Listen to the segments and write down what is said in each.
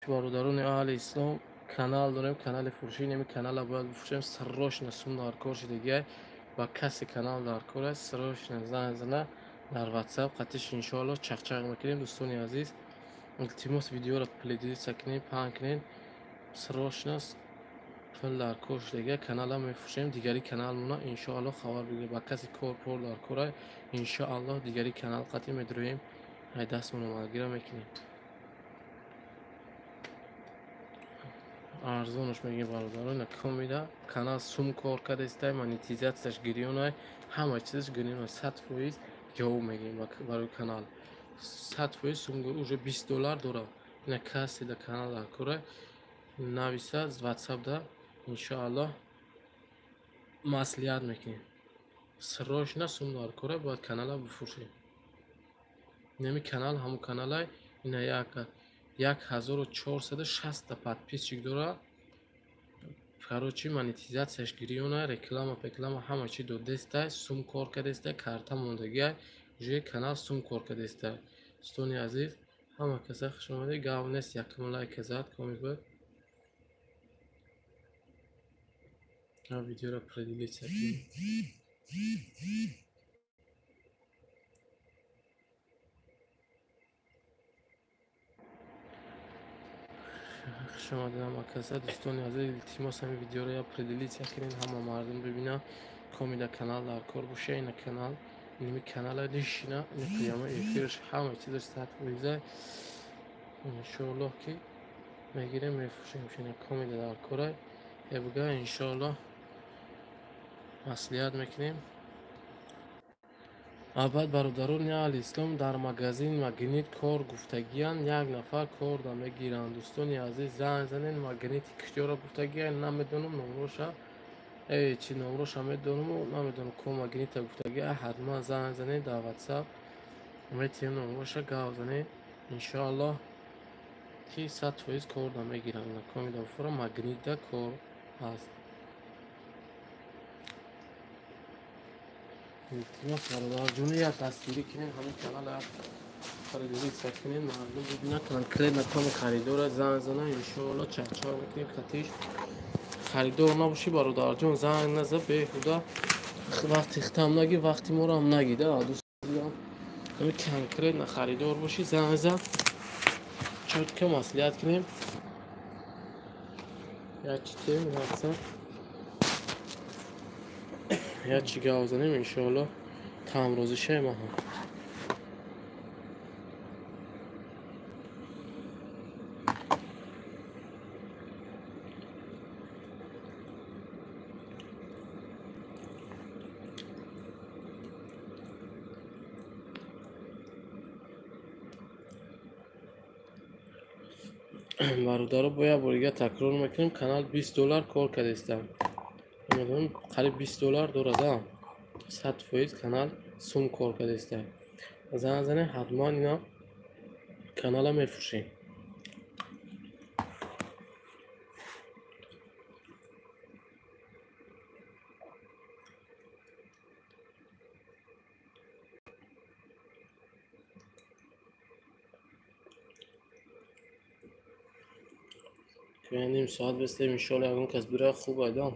Бародарони аҳли ислом, канал дорем, канали фурӯшӣ. Инами канала бояд бифурӯшем. Срочно сум дар кор шудагиай. Ба касе канал дар кор аст, срочно занг зана дар WhatsApp, қатиш иншоаллоҳ чақчақ мекунем. Дӯстони азиз, илтимос, видеоро поделиться кунед, паҳн кунед. Срочно пул дар кор шудагиай, канала мефурӯшем. Дигари каналмона иншоаллоҳ хабар бигиред. Ба касе кор пор дар корай, иншоаллоҳ дигари канал қатъи медурӯем, ай дастмон омадагиро мекунем. Арзонаш мегӯем, бародарон, комида канал сум кор кардастай, монетизатсияш гирёнай, ҳама чизаш гирёнай, 100% ҷавоб мегӯем барои канал. 100% сум уже $20 дорад. Ина касе да канал дар кора нависад WhatsApp да, иншоаллоҳ маслиҳат мекунем. Срочно сум дар кора, бояд канала бифурӯшем. Инами канал ҳамун каналай, ина 1460 подписчик дорад. Короче, монетизатсияш гирёна, реклама, пеклама ҳама чи додестай, сум кор кардестай, карта мондагиай, уже канал сум кор кардестай. Дӯстони азиз, ҳама каса хуш омадед. Гав нест, якум лайка зад, коми буд. Видеоро поделиться кунед. Хуш омадед ҳама каса. Дӯстони азиз, илтимос, ҳамин видеоро я поделиться кунед, ҳама мардум бибинанд. Комида канал дар кор боша, ина канал, инами канала лишина, ина прямо эфирш ҳама чизаш 100%. Иншоаллоҳ ки мегирем, мефурӯшем. Ина комида дар корай. Эбга иншоаллоҳ маслиҳат мекунем. Абад бародарони аҳли ислом, дар магазин магнит кор гуфтагиянд, як нафар кор да мегиранд. Дӯстони азиз, занг занед, магнити киштиёро гуфтагиянд, намедонам номроша, чи номроша медонаму намедонам ко магнита гуфтагия. Ҳатман занг занед дар WhatsApp, метиҳем номроша, гав занед. Иншоаллоҳ ки 100% кор да мегиранд. Комида фура магнитда кор ҳаст. Илтимос, бародарҷони, як дастгирӣ кунед, ҳамин канала як поделиться кунед, мардум бибинанд. Конкретно коми харидора занг зана, иншоаллоҳ чақчақ мекунем қатиш. Харидор набошӣ, бародарҷон, занг наза, беҳуда вақти хитам наги, вақти моро ҳам наги, да дӯстон. Ҳамин конкретно харидор бошӣ, занг зан, чётко маслиҳат кунем. Як чи тем WhatsApp, як чи гав занем, иншоаллоҳ тамрӯзӣ шавем ҳам. Бародаро, бо як бор дига такрор мекунем, канал $20 кор кардастам. Намедонам, қариб $20 дорад, 100% канал сум кор кардастам. Занг занед, ҳатман ина канала мефурӯшем. Ним соат бистем, иншоаллоҳ ягон кас бира хуб айдон.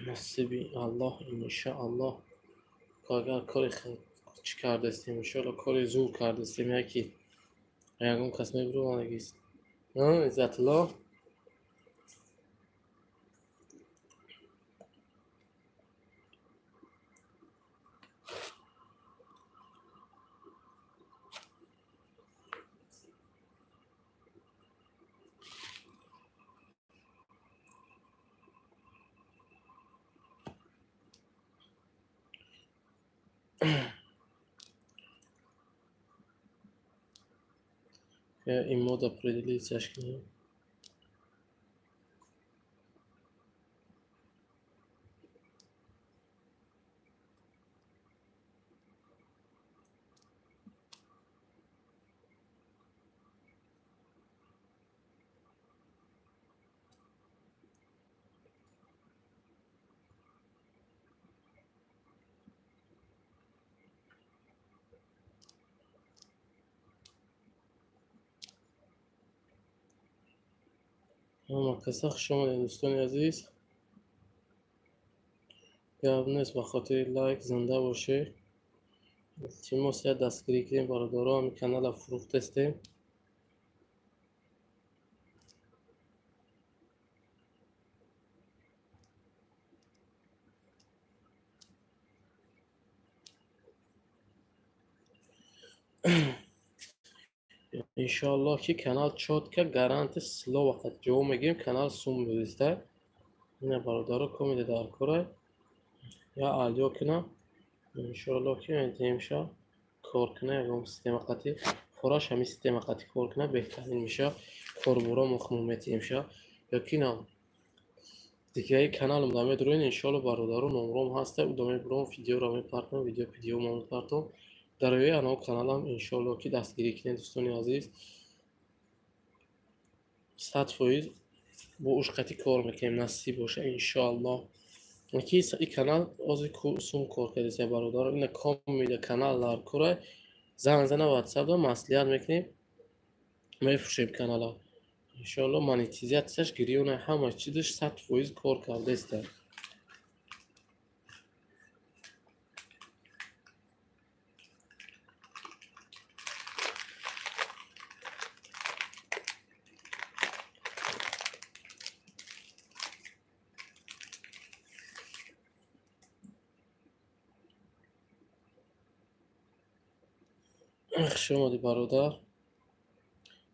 Насиби Аллоҳ, иншоаллоҳ. Агар кори чӣ кардастем, иншоаллоҳ кори зур кардастем, яки ягон кас мебуромадагист. Иззатуллоҳ. Ин мода поделиться кунем. Ҳама каса хуш омадед, дӯстони азиз. Гап нест, ба хотири лайк зинда бошед. Илтимос, як дастгирӣ кунем, бародаро, ҳамин каналро фурӯхтестем. Иншоаллоҳ, ки канал чётко гарантия слова қат ҷавоб мегирем, канал сум будиста. Ина бародаро, комида дар кора я алё кунам. Иншоаллоҳ, ки демша кор куна, ягон система қати фораш, ҳамин система қати кор куна, беҳтарин меша. Корбуро мо метиҳемша. Ё ки на дигаи каналам да медуроен, иншоаллоҳ, бародаро, номром ҳаста, уда мебурам, видеоро мепартам, видео видеомо мепартам. Дар рӯи анав каналам, иншоаллоҳ, ки дастгирӣ кунед, дӯстони азиз. 100% бо ушқати кор мекунем, насиб боша, иншоаллоҳ. Ки и канал ҳозир сум кор кардеса, бародаро, ина комида канал дар кора, занг зана ватсапда, маслиҳат мекунем, мефурӯшем канала. Иншоаллоҳ, монетизатсияш гирёна, ҳама чизаш 100% кор кардеста. Хуш омадӣ, бародар.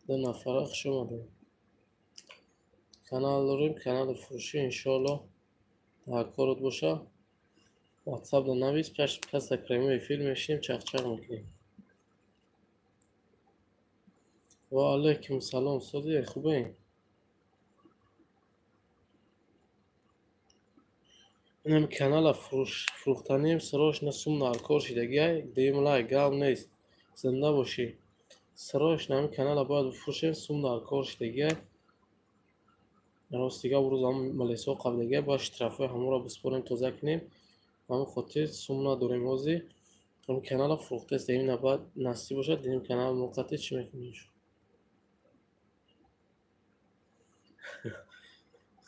Ду нафара хуш омадед. Канал дорем, канали фурӯшӣ, иншоаллоҳ, дар корот боша. Ватсапда навис, пас дар прямой эфир мешинем, чақчақ мекунем. Ва алайкум салом, содия, хубе? Инам канала фурӯхтанем, срочно сум наркор шидагиай, дем лайк, гап нест. Зинда бошӣ. Срочно ҳамин канала бояд бифурӯшем, сум даркор шидагиай. Ростига, рӯз ҳам малесо қаблагиай, бояд штрафҳои ҳамонро биспорем, тоза кунем. Ба ҳамин хотир сум надорем ҳозир. Ҳамин канала фурӯхтаст, ина баъд насиб бошад, дидем канал муваққатӣ чӣ мекунем.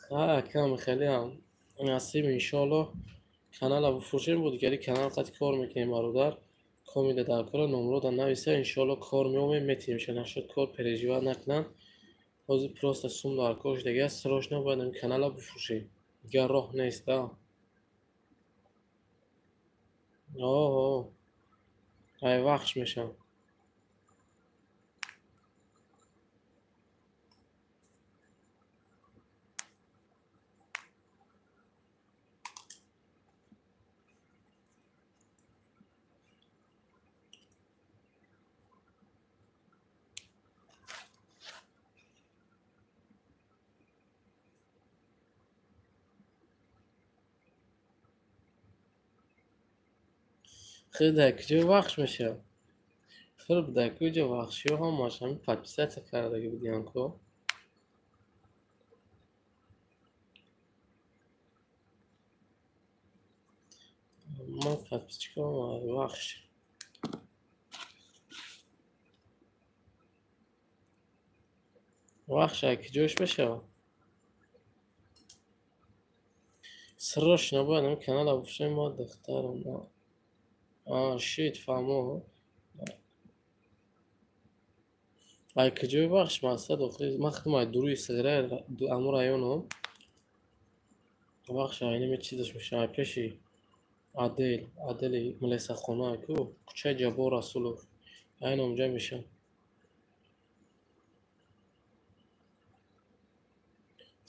Ха, акам хеле ҳам насиб, иншоаллоҳ, канала бифурӯшем, бо дигари канал қати кор мекунем, бародар. Комида дар кора, номрода нависа, иншоаллоҳ, кор меомем, метиҳемша, нашуд кор, переживать накунанд. Ҳозир просто сум дар кор шудагиаст, срочно бояд ҳамин канала бифурӯшем. Дигар роҳ нест, а. Оҳо. Ай вахш мешавам. Хеле дар куҷо вахш мешавад? Хеле дар куҷо вахшиҳо ҳамааш ҳамин подписаться кардаги будиянд ко. Ман подписчикам вахш. Вахш ай куҷош мешавад? Срочно бояд ҳамин каналро бифурӯшем, мо духтарам. А, шит, фаҳмо. Ай куҷои вахш мақсад охири ман худам ай дуруи Сиғира аму районом. Вахш ай ними чизаш мешавад, ай пеши Адел, Адели милисахона ку, кӯчаи Ҷаббор Расулов. Айн онҷа мешавад.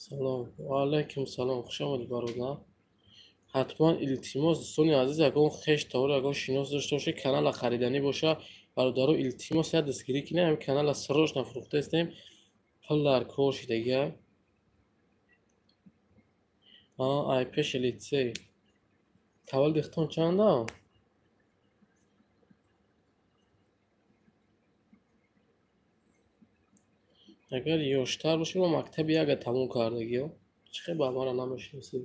Салом. Ва алайкум салом. Хуш омадед, бародар. Ҳатман илтимос, дӯстони азиз, ягон хеш тавор, ягон шинос дошта бошед, канала хариданӣ боша, бародаро, илтимос, як дастгирӣ кунед, ҳамин канала срочно фурӯхтаистем, пул дар кор шидагиай. Ай пеши литсей. Таваллуди худтон чанда? Агар ёштар бошед, мо мактаби яга тамом кардагиё. Чӣ хел ба маро намешиносед?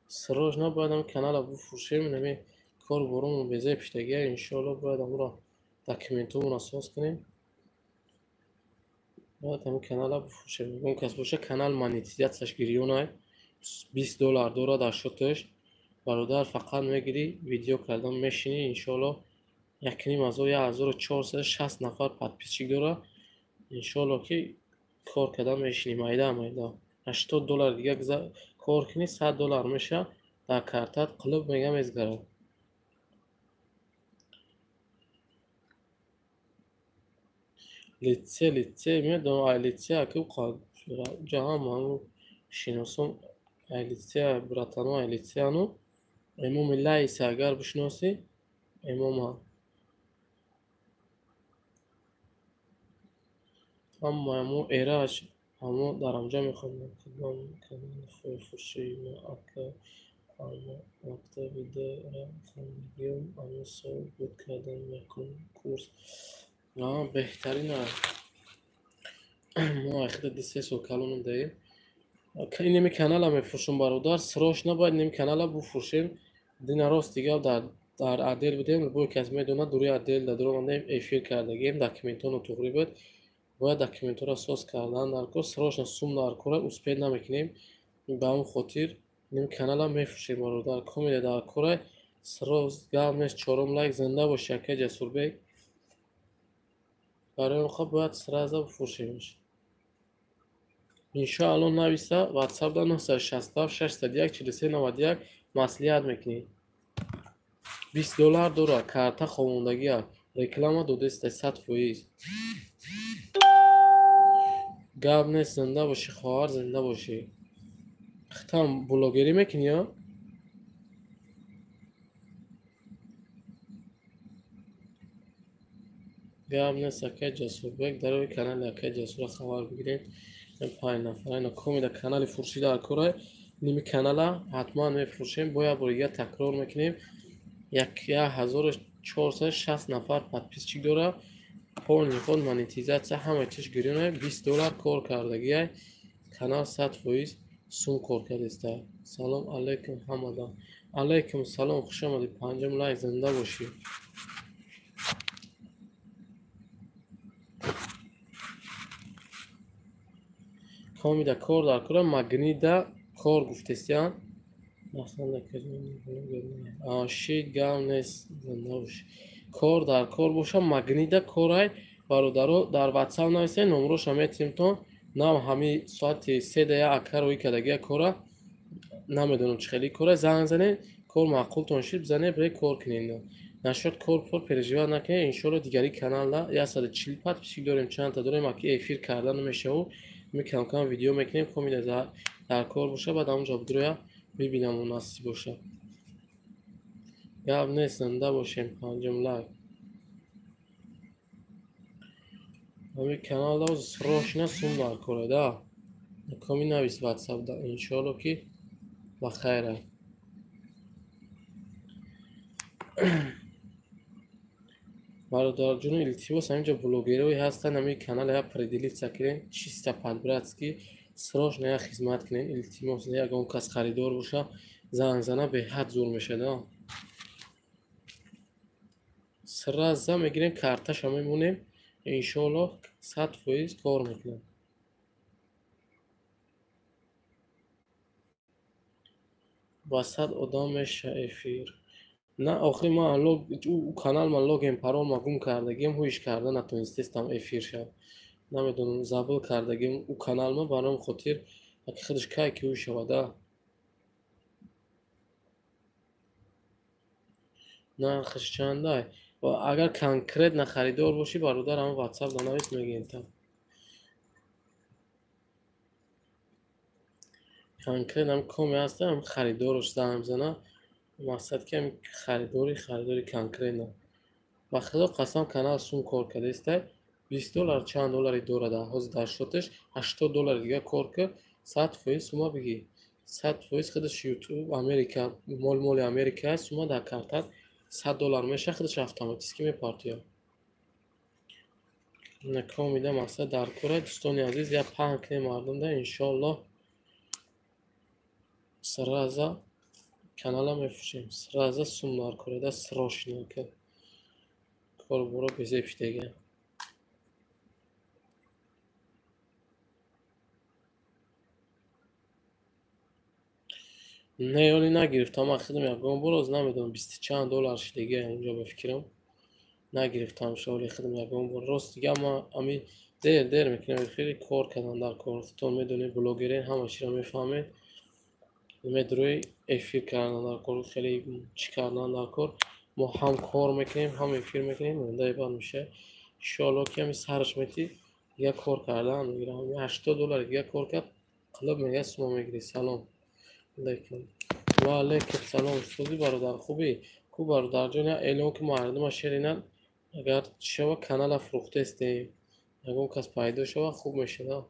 Срочно бояд ҳамин каналро бифурӯшем, нами Кор боромон безеб шидагия, иншоалло бояд амуро документҳомонро соз кунем. Бояд ҳамин канала бифурӯшем. Ягон кас боша, канал монетизатсияш гирёнай, $20 дорад дар шоташ. Бародар, фақат мегирӣ, видео кардан мешинӣ, иншоалло 1500, 1460 нафар подписчик дорад. Иншоалло ки кор кардан мешинӣ, майда майда. $80 дига кор кунӣ, $100 меша, дар картат қилиб мегам мезгарад. Литсе, литсе, медонам, ай литсе аки ҷаҳам ману шиносом, ай литсе, братано, ай литсеану. Имоми Лайса агар бишносӣ, имома. Ҳамаи мо Эраҷ, ҳамо дар ҳамҷа мехондем. Кадом канали фурӯши ма ака ама мактаби д-ра хондагиам, ами сол буд кардам якум курс. Беҳтарин аст. Мо айхида 2-3 сол калонам даем. Инеми канала мефурӯшем, бародар, срочно бояд инеми канала буфурӯшем. Дина рост дига дар отдел будем, любой кас медонад, дури отдел дар дуромадаем, эфир кардагием, документҳоно туғрӣ буд. Бояд документҳоро соз кардан дар кор, срочно сум дар кора успед намекунем. Ба ҳамон хотир инеми канала мефурӯшем, бародар. Комеда дар кора, сроз гап нест, чорум лайк, зинда боши, акай Ҷасурбек. Барои он хоб бояд сразу буфурӯшемш. Иншоалло нависа WhatsApp да 967 601 43 91 маслиҳат мекунӣ. $20 дора, карта ховондагия, реклама додеста 100%. Гап нест, зинда бошӣ, хоҳар, зинда бошӣ. Хитам блогерӣ мекунӣ ё? Гап нест, акай Ҷасурбек, дар рӯи канали акай Ҷасура хабар бигиред. 5 нафар ина комида канали фурӯшӣ дар кора. Ними канала ҳатман мефурӯшем, бо як бори дигар такрор мекунем. 1460 нафар подписчик дора. Полный ход монетизатсия ҳама чиз гирёна, $20 кор кардагиай. Канал 100% сум кор кардеста. Салом алейкум ҳамада. Алейкум салом, хуш омадӣ. Панҷум лайк, зинда бошӣ. Комида кор дар кора, магнида кор гуфтестиян. Шид гап нест, зинда бошӣ. Кор дар кор боша, магнида корай. Бародаро, дар WhatsApp нависед, номроша метиҳемтон. Нам ҳами соати се да як ака рӯй кардагия кора. Намедонам чӣ хеле кора. Занг занед, кор маъқултон шид, бизанед, биред кор кунед. Нашуд кор пур переживат накунед, иншоалло дигари каналда 140 подписчик дорем, чандта дорем, аки эфир карда намешаву. Ми кам-кам видео мекунем, комида дар кор боша, баъд ҳамонҷо бидроя бибинам мунасиб боша. Гап нест, зинда бошем, панҷум лайк. Ҳамин каналда срочно сум дар кора, да. Коми навис WhatsApp да, иншоалло ки ба хайра. Бародарҷону, илтимос, ҳаминҷо блогерҳое ҳастанд, ҳамин канала як определиться кунед, чисто по-братски срочно як хизмат кунед, илтимос, ягон кас харидор боша, занг зана, беҳад зур мешад. Сразу мегирем, карташа мемонем, иншоалло 100% кор мекунем. Ба 100 одам меша эфир. На, охир ман ӯ канал ман логин парол ма гум кардагием, ҳуиш карда натонистестам эфир шав. Намедонам, забыл кардагием ӯ канал ма, барои хотир аки худаш кай ки ӯ шавада. Нархаш чандай? Ва агар конкретно харидор бошӣ, бародар, ҳамон WhatsApp да навис, мегӯем та. Конкретно ҳам коме ҳаста, ҳам харидорош занг мезана. Мақсад ки ҳам харидори конкретно. Ба худо қасам, канал сум кор кардеста, $20 чанд доллари дорад, ҳозир дар шоташ $80 дига кор кард, 100% сума бигӣ. 100% худаш YouTube Америка, мол моли Америка аст, сума дар картат $100 меша, худаш автоматически мепартояд. Комида мақсад дар кора, дӯстони азиз, як паҳн кунем мардумда, иншоаллоҳ сразу Канала мефурӯшем. Сразу сум наркореда срочно ка. Корборо безеб шудага. Не, оли нагирифтам, ман худам ягон бор оз намедонам, бисту чанд доллар шудага онҷо ба фикрам. Нагирифтам шоли худам ягон бор. Рост дига ман ами дер дер мекунам, хеле кор кардан дар кор. Худтон медонед, блогерен ҳама чиро мефаҳмед. Медрои эфир кардан дар кор, хеле чӣ кардан дар кор. Мо ҳам кор мекунем, ҳам эфир мекунем, мондаи бад мешавад. Иншоалло ки ҳами сараш метӣ, дига кор кардан мегирам. 80 доллар дига кор кард, қилиб мега сума мегирӣ. Салом алейкум. Ва алейкум салом. Устоди бародар, хубӣ? Ку бародарҷон, я эълон ки мардума шеринан, агар шава канала фурӯхтестем, ягон кас пайдо шава, хуб мешава.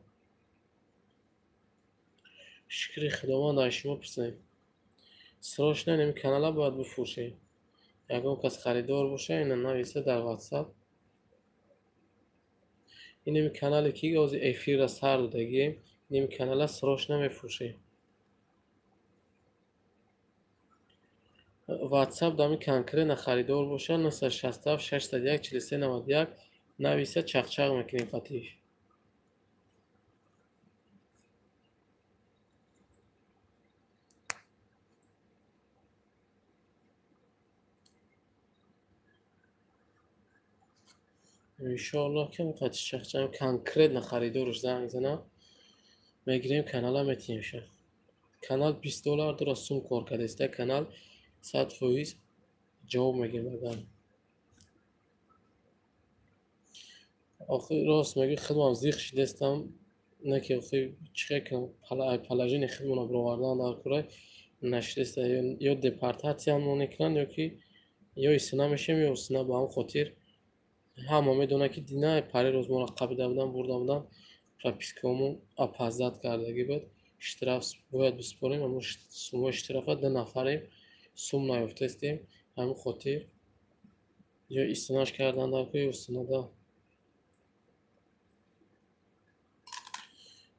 Шукри Худованд, аз шумо пурсем. Срочно ин канала бояд бифурӯшем. Ягон кас харидор боша, ина нависа дар WhatsApp. Инеми канале ки ҳозир эфирра сар додагием, инеми канала срочно мефурӯшем. WhatsApp дами конкретно харидор боша, 967 601 43 91 нависа, чақчақ мекунем қатиш. Иншоаллоҳ ки қатиш чақчақ конкретно харидорш занг зана, мегирем канала метиҳемша. Канал 20 доллар дора, сум кор кардааста, канал 100% ҷавоб мегирем агар. Охир рост мегӯй, худам зиқ шидастам, не ки охир чӣ хел кунам, положение худмона баровардан дар кӯрай нашидаста, ё депортатсиямон мекунанд, ё ки ё истина мешавем, ё истина. Ба ҳам хотир ҳама медонад ки дина пари рӯз моро қабида буданд, бурда буданд, пропискаҳомон опоздать кардагӣ буд, штраф бояд биспорем, аммо суммаи штрафа ду нафарем сум наёфтастем. Ҳамин хотир ё истинаш кардан дар кӯ, ё истинада.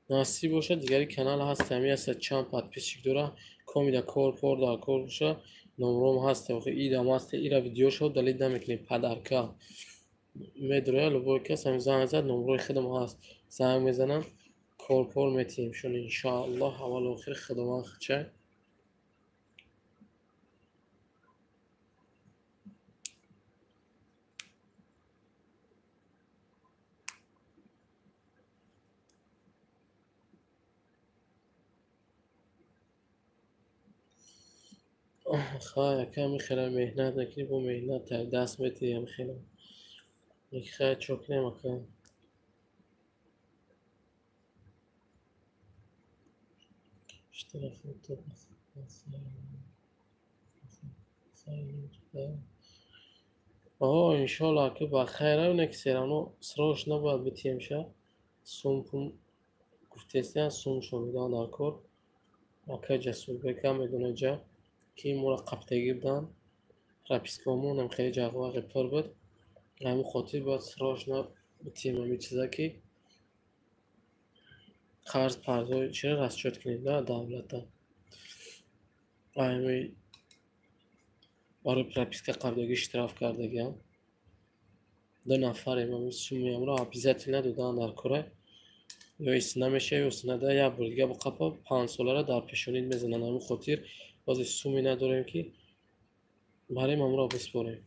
Насиб бошад, дигари канал ҳаст, ҳами ҳаст, чанд подписчик дора, комида кор пор дар кор боша, номром ҳаст, охир идам ҳаст, ира видеошо далид намекунем, падарка медроя, любой кас ҳами занг зад, номрои худам ҳаст, занг мезанам, кор пор метиҳемшон иншоаллоҳ. Аввал охир Худованд худшай. Хай, аками хела меҳнат накунӣ, бо меҳнат даст метиҳем хела. Хай, чо кунем ака? Штраф иншоалло ака ба хайр, оне ки серавно срочно бояд битиҳемша. Сум пум гуфтестиян, сумшон додан дар кор. Ака Ҷасурбека медонад ҷа ки моро қаптагӣ буданд, пропискаҳомонам хеле ҷағвағи пур буд. Ҳамин хотир бояд срочно битиҳем ҳамин чиза ки қарз парзои чиро расчёт кунем да давлата. Ами барои прописка қабдагӣ штраф кардагиам. Ду нафарем, ҳамин суммиамро обязательно додан дар кора. Ё истина мешава, ё истинада як бор дига биқапа, 5 солара дар пешонид мезананд. Ҳамин хотир бозе сумме надорем ки барем ҳамро биспорем.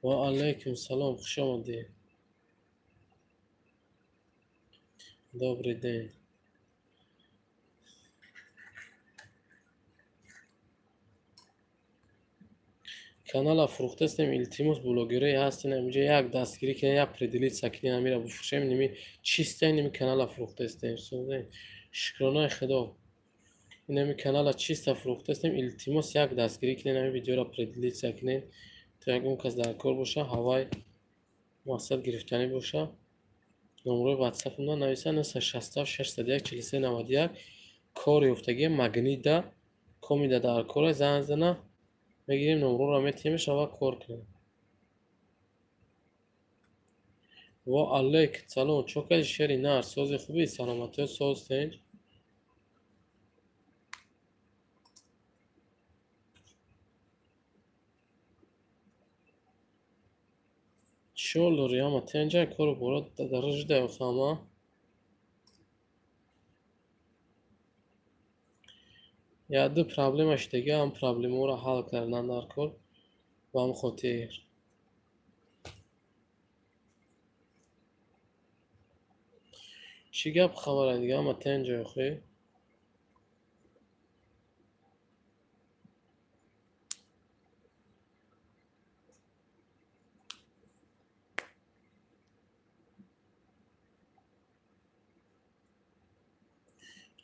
Ва алайкум салом, хуш омадед. Добрый день. Канала фурӯхтастем, илтимос, блогерое ҳастен, ҳаминҷо як дастгирӣ кунед, як поделиться кунед, ҳамира бифурӯшем, ними чиста ними канала фурӯхтастем. Шукронаи Худо. Инами канала чиста фурӯхтастем, илтимос, як дастгирӣ кунед, ҳамин видеоро поделиться кунед, то ягон кас дар кор боша, ҳавай мақсад гирифтанӣ боша. Номрои WhatsApp-мон нависа 967 601 43 91. Кор ёфтагӣ магнида комида дар кора занг зана, мегирем номроро метиҳем, шава кор кунем. Ва алейк салом, чо кардӣ шери нар, сози хубӣ, саломатиё соз тинҷ. Чӣ ҳол дорӣ, ама тенҷай кору бора даражидай охама? Як ду проблема шудагӣ, ҳам проблемаҳоро ҳал кардан дар кор ба ҳам хотир. Чӣ гап хабара дига, ама тенҷай охӣ?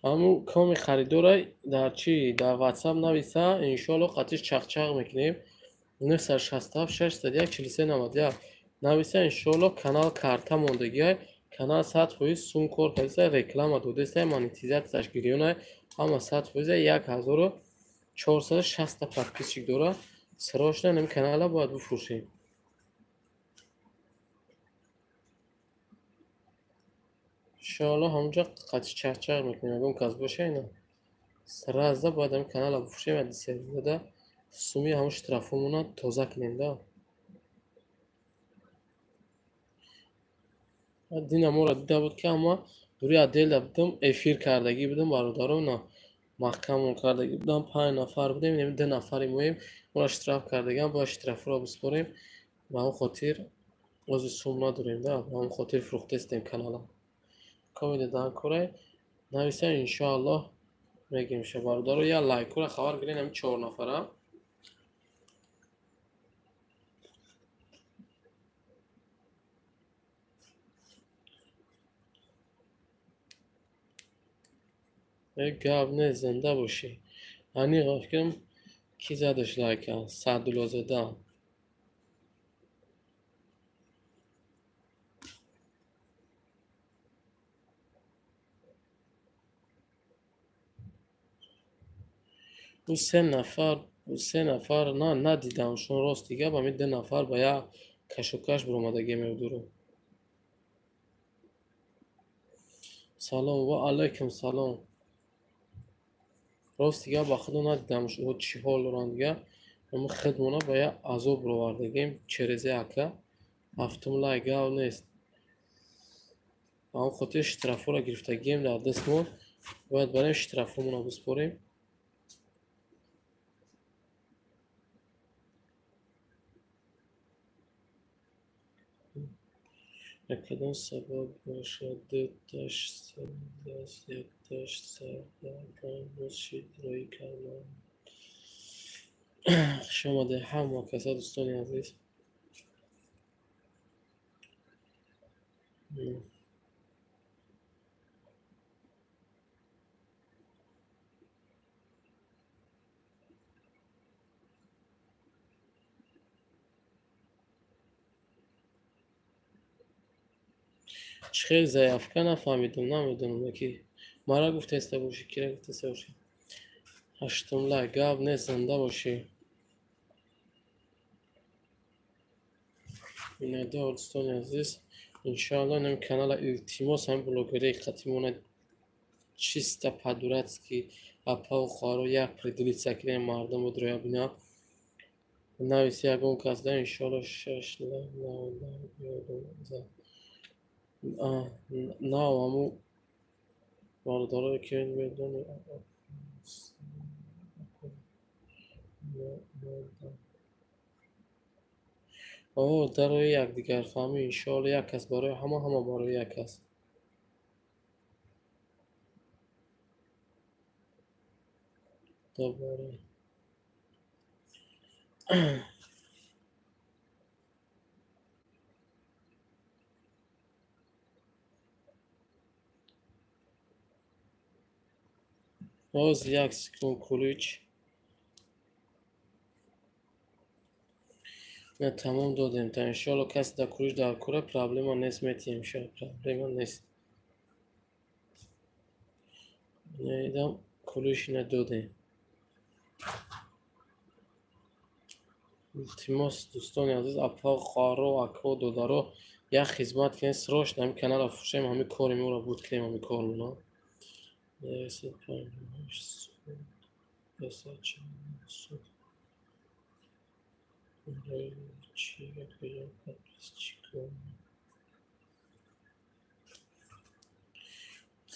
Ҳамун коми харидора дар чӣ? Дар WhatsApp нависа, иншоалло қатиш чақчақ мекунем. 967 601 43 91 нависа, иншоалло канал карта мондагиай. Канал 100% сум кор кардеса, реклама додеса, монетизатсияш гирёнай. Ҳама 100% 1460 подписчик дора. Срочно ин канала бояд бифурӯшем. Иншоалло ҳамунҷа қатиш чақчақ мекунем. Ягон кас боша ина. Сразу бояд ҳамин канала бифурӯшем, да суми ҳамун штрафомона тоза кунем да. Дина моро дида буд ки ама дури отделда будам, эфир кардагӣ будам бародаро, на маҳкамон кардагӣ будам, 5 нафар будем, ин 2 нафари моем, моро штраф кардагиам, бояд штрафро биспорем. Ба ҳамон хотир ози сум надорем да, ба ҳамон хотир фурӯхтестем канала. Комеди дан корай нависа, иншоаллоҳ мегирем ша бародаро, я лайкура хабар гирен ҳамин 4 нафара. Гап нест, зинда бошӣ. Аниқ фикрам ки задаш лайка? Саъдуллозода. Ӯ 3 нафар, ӯ 3 нафар на надидам, шон рости гап, ҳамин 2 нафар ба як кашокаш баромадагӣ меодуру. Салом ва алайкум салом. Рости гап, ба худо надидам, ӯ чӣ ҳол доранд дига. Ҳамин худмона ба як азоб ровардагем, черезе ака. Ҳафтум лайк, гап нест. Ба ҳамон хотир штрафҳоро гирифтагием дар дастмон, бояд барем штрафҳомонро биспорем. Кадом сабаб бошад, дуташ сардаст, якташ сарда панҷ шид роӣ кардам. Хуш омадед ҳама каса, дӯстони азиз. Чӣ хел заявка нафаҳмидам, намедонам, ки мара гуфтеста бошӣ, кира гуфтеста бошӣ. Ҳаштум лайк, гап нест, зинда бошӣ. Миннатдор, дӯстони азиз. Иншоалло ин канала илтимос ҳамин блогерии қатимона чисто по-дурацки апаву хоҳаро як поделиться кунем, мардум будроя бинам. Нависи ягон кас да, иншоалло шаш лайк ёдам зад. Нав ҳамун бародарое ки медони. О, дарои якдигарфаҳмӣ, иншоалло як кас барои ҳама, ҳама барои як кас. Добора. Боз як секунд, кулич. На тамом додем, та иншоалло касе дар кулич дар кора проблема нест, метиҳем, иншоалло проблема нест. Идам кулиш надодем. Илтимос, дӯстони азиз, апа, хоҳаро, ако, додаро, як хизмат кунед, срочно ҳамин каналро фурӯшем, ҳамин кори моро буд кунем, ҳамин кормона. 158 148. Барои чӣ?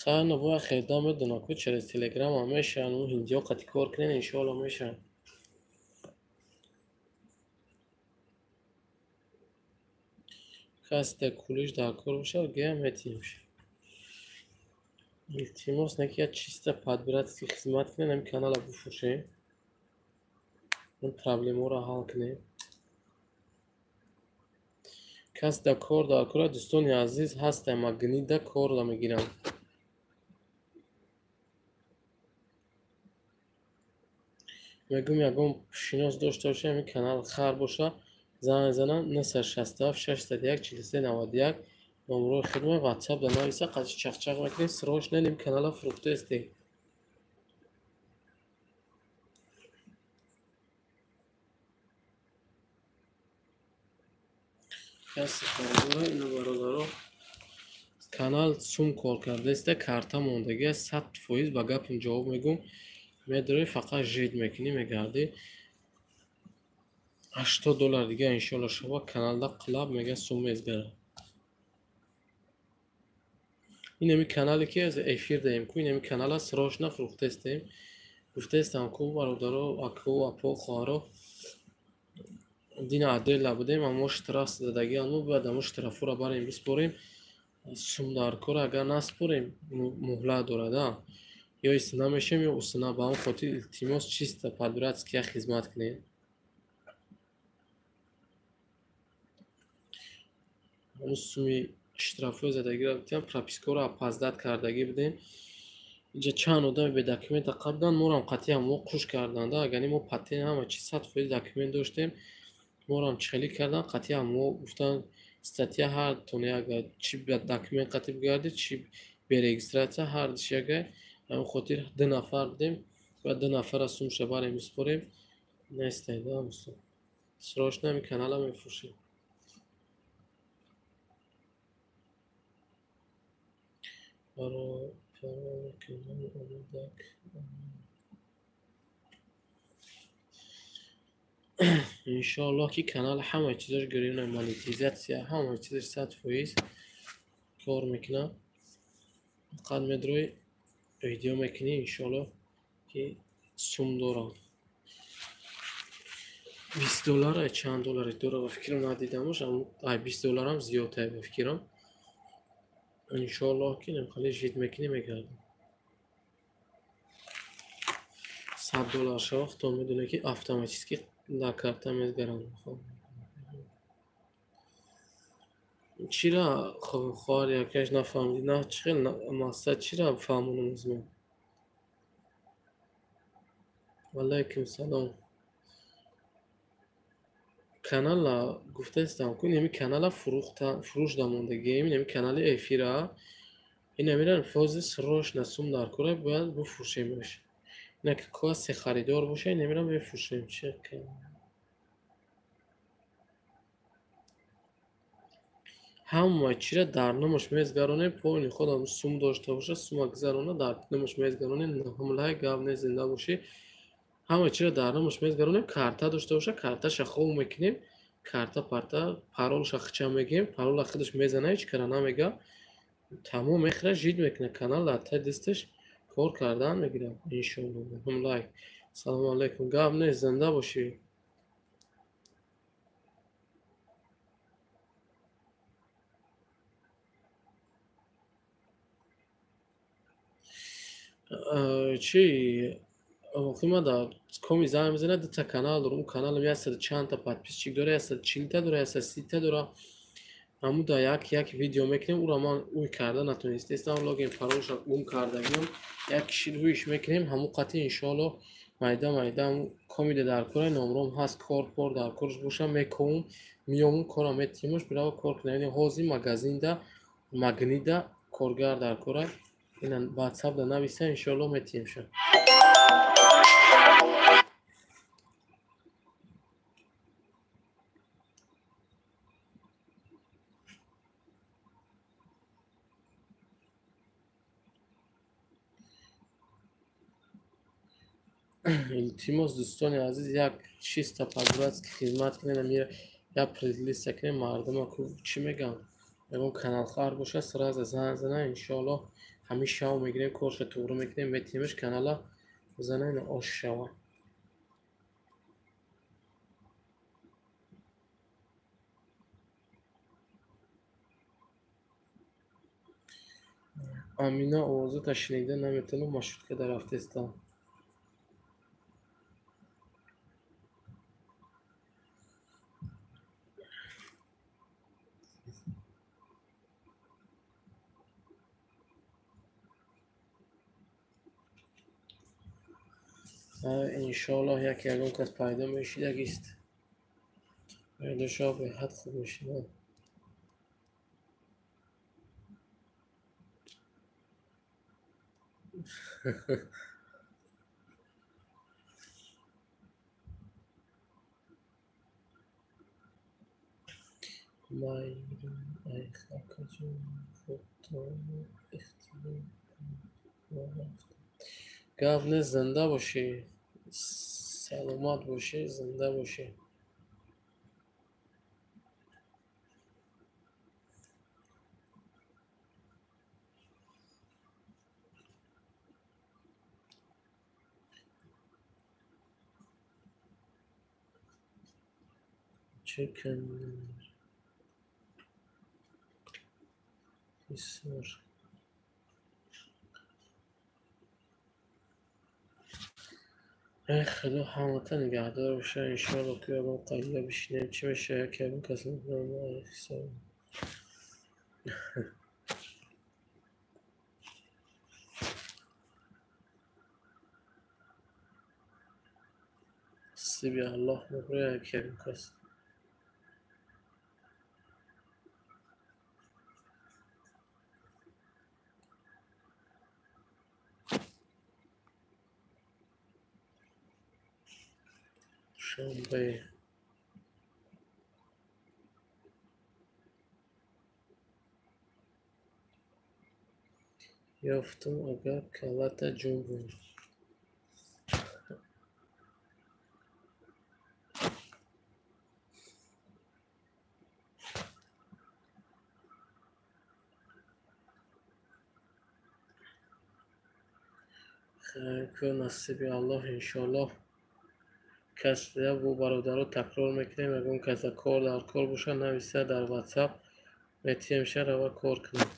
Хайно бояд хеда медонам ку через телеграм ҳам мешаванд, ӯ ҳиндиҳо қати кор кунен, иншоалло мешаванд. Касе дар кулиш дар кор бошад, гӯя метиҳемш. Илтимос, не ки як чисто по-братски хизмат кунем, ҳамин каналро бифурӯшем, он проблемаҳоро ҳал кунем. Кас дар кор дар кора, дӯстони азиз, ҳастем, магнида корро мегирам. Мегӯм, ягон шинос дошта бошем, ҳамин канал хар боша, занг мезанам 967 601 43 91 номерои хидмат WhatsApp да нависа, қати чақчақ мекунем, срочно ним канала фурӯхтаистем. Каси кордора, ина бародаро, канал сум кор кардаиста, карта мондагӣ аст, 100% ба гапам ҷавоб мегӯм. Медорӣ фақат жид мекунӣ, мегардӣ. $80 дига иншоалло шава каналда қилаб мега сум мезгара. Ин ҳами канале ки аз эфир даем ку, ин ҳами канала срочно фурӯхтаистем. Гуфтаистам ку бародаро, аку, апо, хоҳаро, дина отдельно будем, аммо штраф задагиам мо бояд амо штрафҳоро барем биспорем. Сум дар кор агар наспорем, муҳлат дорад, а? Ё истина мешем, ё устина. Ба ҳамон хотир илтимос чисто по-братски як хизмат кунем. Ҳамун суми штрафҳои задагиро гуфтем, пропискаҳоро опоздать кардагӣ будем. Инҷа чанд одами бе документа қабдан, морам қатъи ҳамо қуш карданд. Агар мо патент ҳама чи 100% документ доштем, морам чихелӣ кардан, қатъи ҳамо гуфтанд статья ҳар тоне агар чи документ қатъи бигардӣ, чи бе регистрация ҳар диш ягай. Ҳамин хотир 2 нафар будем ва 2 нафара сумша барем биспорем. Нестай, да, мусо. Срочно ҳамин канала мефурӯшем. Пароли канал омадак. Иншоаллоҳ ки канал ҳамаи чизош гирёна, монетизатсия ҳамаи чизаш 100% кор мекунад. Фақат медрои видео мекунӣ, иншоаллоҳ ки сум дорам. $20 ай чанд доллар дора ба фикрам надидамаш, ай $20 зиёд ай ба фикрам. Иншоаллоҳ ки намхали жид мекунӣ мегардам. $100 шава, худо медонад ки автоматически дар карта мезгарам. Чира хоҳар якаш нафаҳмидӣ? На чӣ хел мақсад чира фаҳмонам аз ман? Ваалайкум салом. Канала гуфтаистам ку, ин ҳами канала фурӯш дамондагием, ин ҳами канали эфира. Ин ҳамира фози срочно сум дар кора бояд бифурӯшемаш. Ина ки касе харидор боша, ин ҳамира мефурӯшем. Чӣ ҳама чира дар номаш мезгаронем, поини худам сум дошта боша, сума гузарона дар номаш мезгаронем, ҳамлаи гап не зинда бошӣ. Ҳама чира дар номаш мезгаронем, карта дошта боша, карташа хов мекунем, карта парта паролша хича мегӯем, парола худаш мезана, ҳеҷ кара намега. Тамом мехӯра, жид мекуна, канал дар таи дасташ кор кардан мегирад. Иншоаллоҳ. Ҳамлай. Салому алайкум. Гап не, зинда бошӣ. Чи охир дар коми занг мезанад, дута канал дорам. Он каналам 100 чандта подписчик дора, 140та дора, 130та дора. Ҳамун дар як видео мекунем, ӯро ман ӯй карда натонистестам, логин паролша гум кардагиам. Як киши рӯиш мекунем, ҳамун қатъи иншоаллоҳ майда майда комида дар кора номром ҳаст, кор пор дар корш боша, мековум, миёмум, кора метимуш, бирава кор кунем. Яъне ҳозир магазинда, магнида коргар дар кора. Ина WhatsApp да нависа, иншоаллоҳ метиҳемша. Илтимос, дӯстони азиз, як чисто по-братски хизмат кунед. Амир Як плейлист кунем, мардума ку чӣ мегӯям, ягон каналхар боша, сразу занг зана, иншоаллоҳ ҳамин шав мегирем, корша туғрӣ мекунем, метиҳемш канала бизана, ина ош шава. Амина, овозата шунида наметавонам, маршрутка дарафтестам. Иншоаллоҳ яке ягон кас пайдо мешидагист. Пайдо шава, беҳад хуб мешида. Майрам, ай акаҷон, худтонро эҳтиёт кунед, ман рафтам. Гап нест, зинда бошӣ, саломат бошӣ, зинда бошӣ. Чӣ канар Ҳисор. Эй Худо, ҳамата нигаҳдор боша, иншоаллоҳ ки ягон қайя бишинем, чӣ мешава, яке ягон кас ай ҳисор. Насиби Аллоҳ меброяд яке ягон кас. Душанбе. Ёфтум, агар каллата ҷунбон. Хайр ку, насиби Аллоҳ, иншоаллоҳ кас бо бародаро такрор мекунем, ягон каса кор дар кор боша, нависа дар ватсап, метиҳемша, рава кор кунем.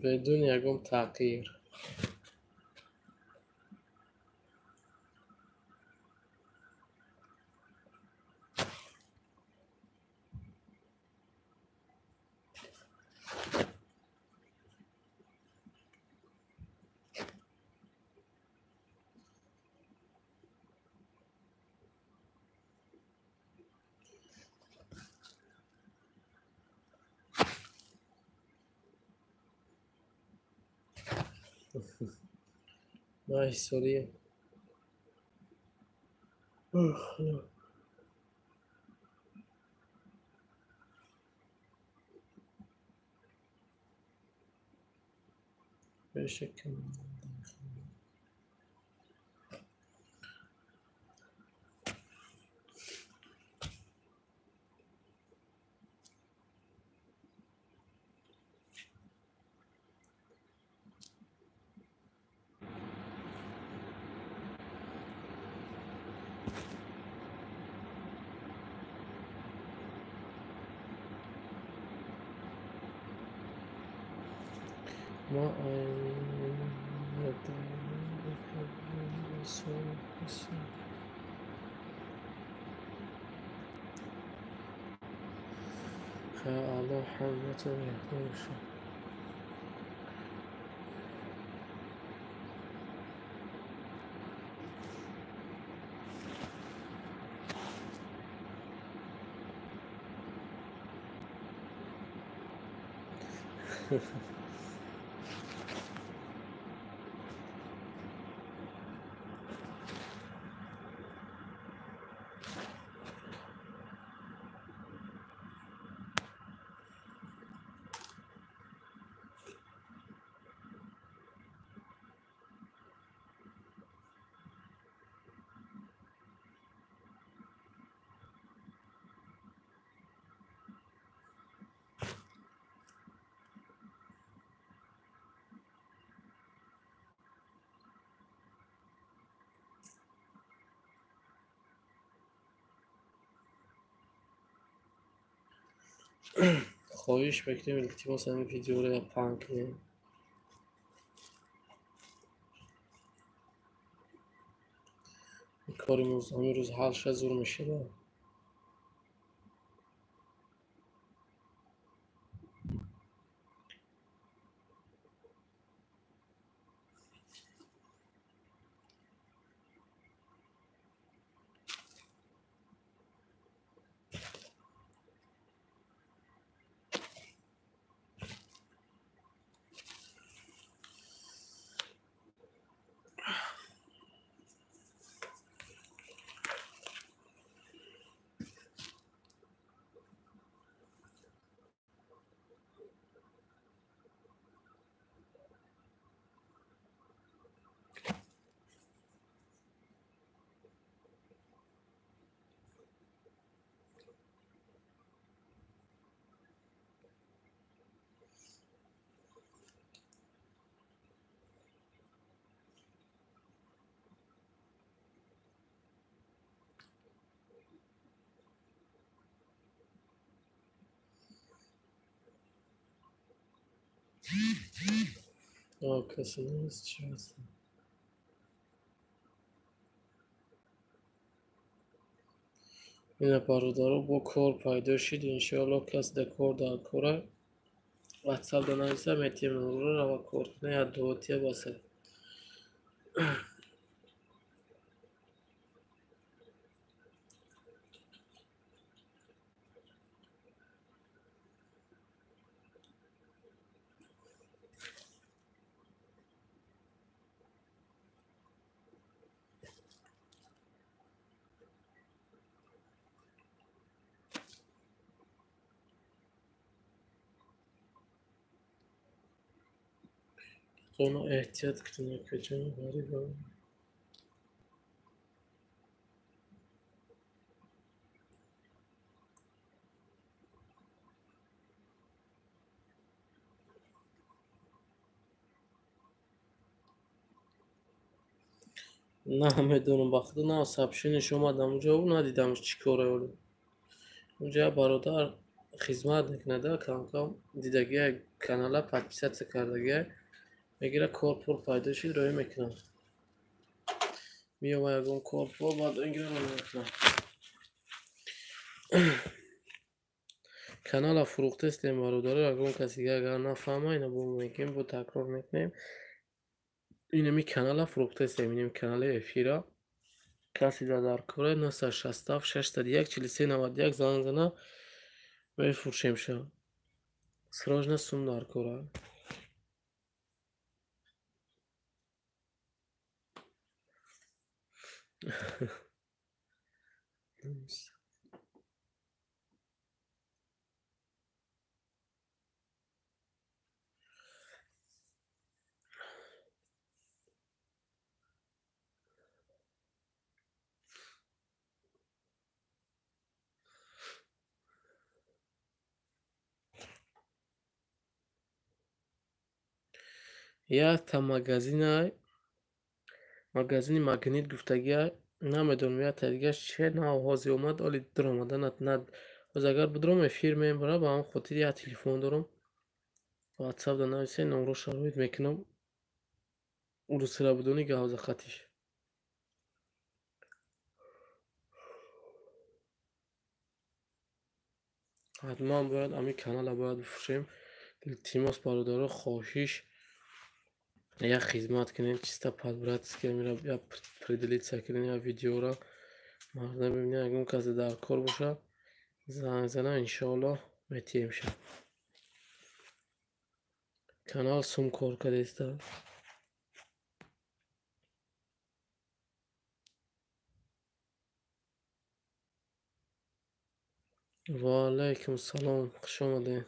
Бидуни ягон таъхир. Ман ҳисорӣ. Пеша канал. ما الله حمته يهدوشه. Хоҳиш мекунем, илтимос, ҳамин видеоро паҳн кунем. Кори ҳамин рӯз ҳал шад, зур мешавад. Касе нест, чӣ ҳаст? Ина бародаро, бо кор пайдо шид, иншоалло кас да кор дар кора ватсап да нависа, метием нурро рава кор куна, я дуотия басад. Хона эҳтиёт кунед, куҷои ғарибам. Намедонам, ба худо, на сообщение омадам унҷо, надидам чӣ коре оле. Унҷа бародар хизмат мекунада, кам-кам дидагия канала подписаться кардагия, мегира кор пур пайдо шид, роҳӣ мекунам. Меома ягон кор пур, баъд ингира роҳӣ мекунам. Канала фурӯхтестем, бародаро, ягон каси агар нафаҳма, ина бо мекунем, бо такрор мекунем. Инами канала фурӯхтестем, инами канали эфира. Каси дар кора 967 601 43 91 занг зана, мефурӯшем ша. Срочно сум дар кора. Якта магазинай, магазини Магнит гуфтагиай, намедонам якта дигаш че нав ҳозир омад, оли дуромада на. Ҳозир агар бидуром эфир мебара, ба ҳамон хотир як телефон дорам. WhatsApp да нависед, номро шароит мекунам. Урусира бидонӣ гавза хатиш. Ҳатман бояд ҳамин канала бояд бифурӯшем. Илтимос бародаро, хоҳиш як хизмат кунед, чисто по-братски амира як поделиться кунед як видеоро. Мардам бибинед, ягон касе дар кор боша, занг зана, иншоаллоҳ метиҳемша. Канал сум кор кардааста. Ва алайкум салом, хуш омадед.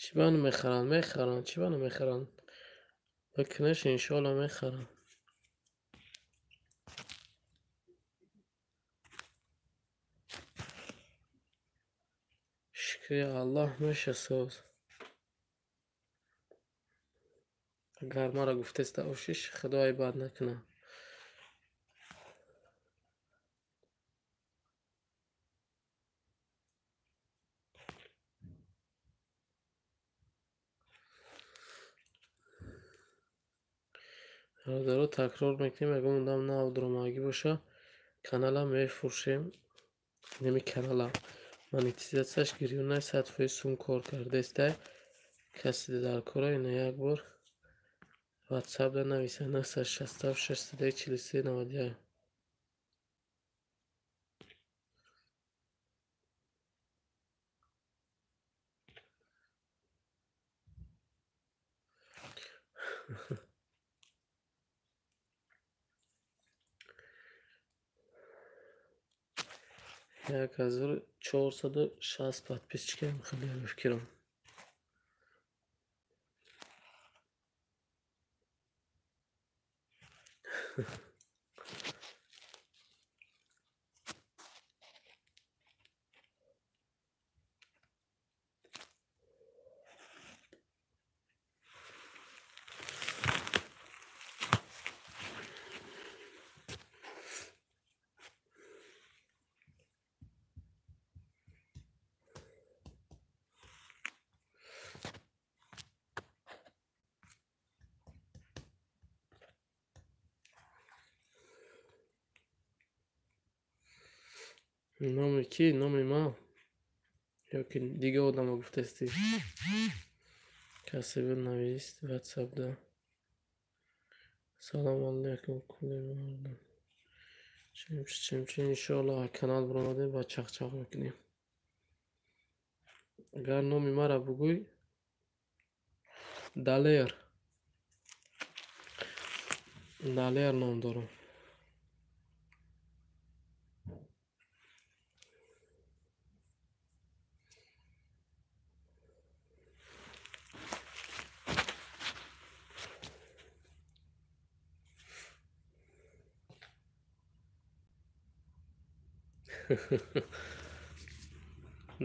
Чӣ ба намехаранд? Мехаранд, чӣ ба намехаранд? Бикунеш, иншоалло мехаранд. Шукри Аллоҳ меша соз. Агар маро гуфтеста ошиш, худо бад накунад. Бародаро, такрор мекунем, ягон одам нав дуромагӣ боша, канала мефурӯшем. Неми канала монетизатсияш гирёнай, 100% сум кор кардааста. Касе дар кора ина як бор WhatsApp да нависа 967 643 91. 1460 подписчикам, хеле фикрам. Номи кӣ? Номи ман ё ки дига одамо гуфтастӣ? Касе бинавист WhatsApp-да. Салом алайкум кулли мардум. Чимчи чимчи, иншоаллоҳ канал биромадем ба чақчақ мекунем. Агар номи маро бугӯй, Далер. Далер ном дорам.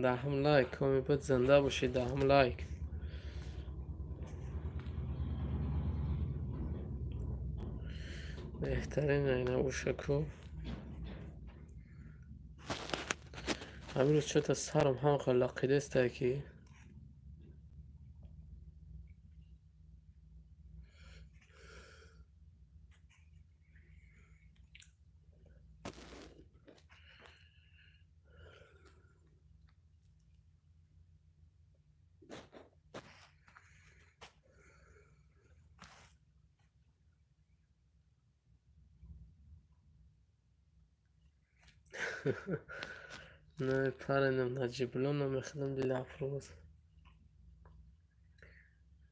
Даҳум лайк, комибад зинда бошед, даҳум лайк. Беҳтарин айна бошаку. Ҳамин рӯз чота сарам ҳам хел лақидеста ки. Не паренам, Наҷибулло намехӯрдам, Дилафрӯз.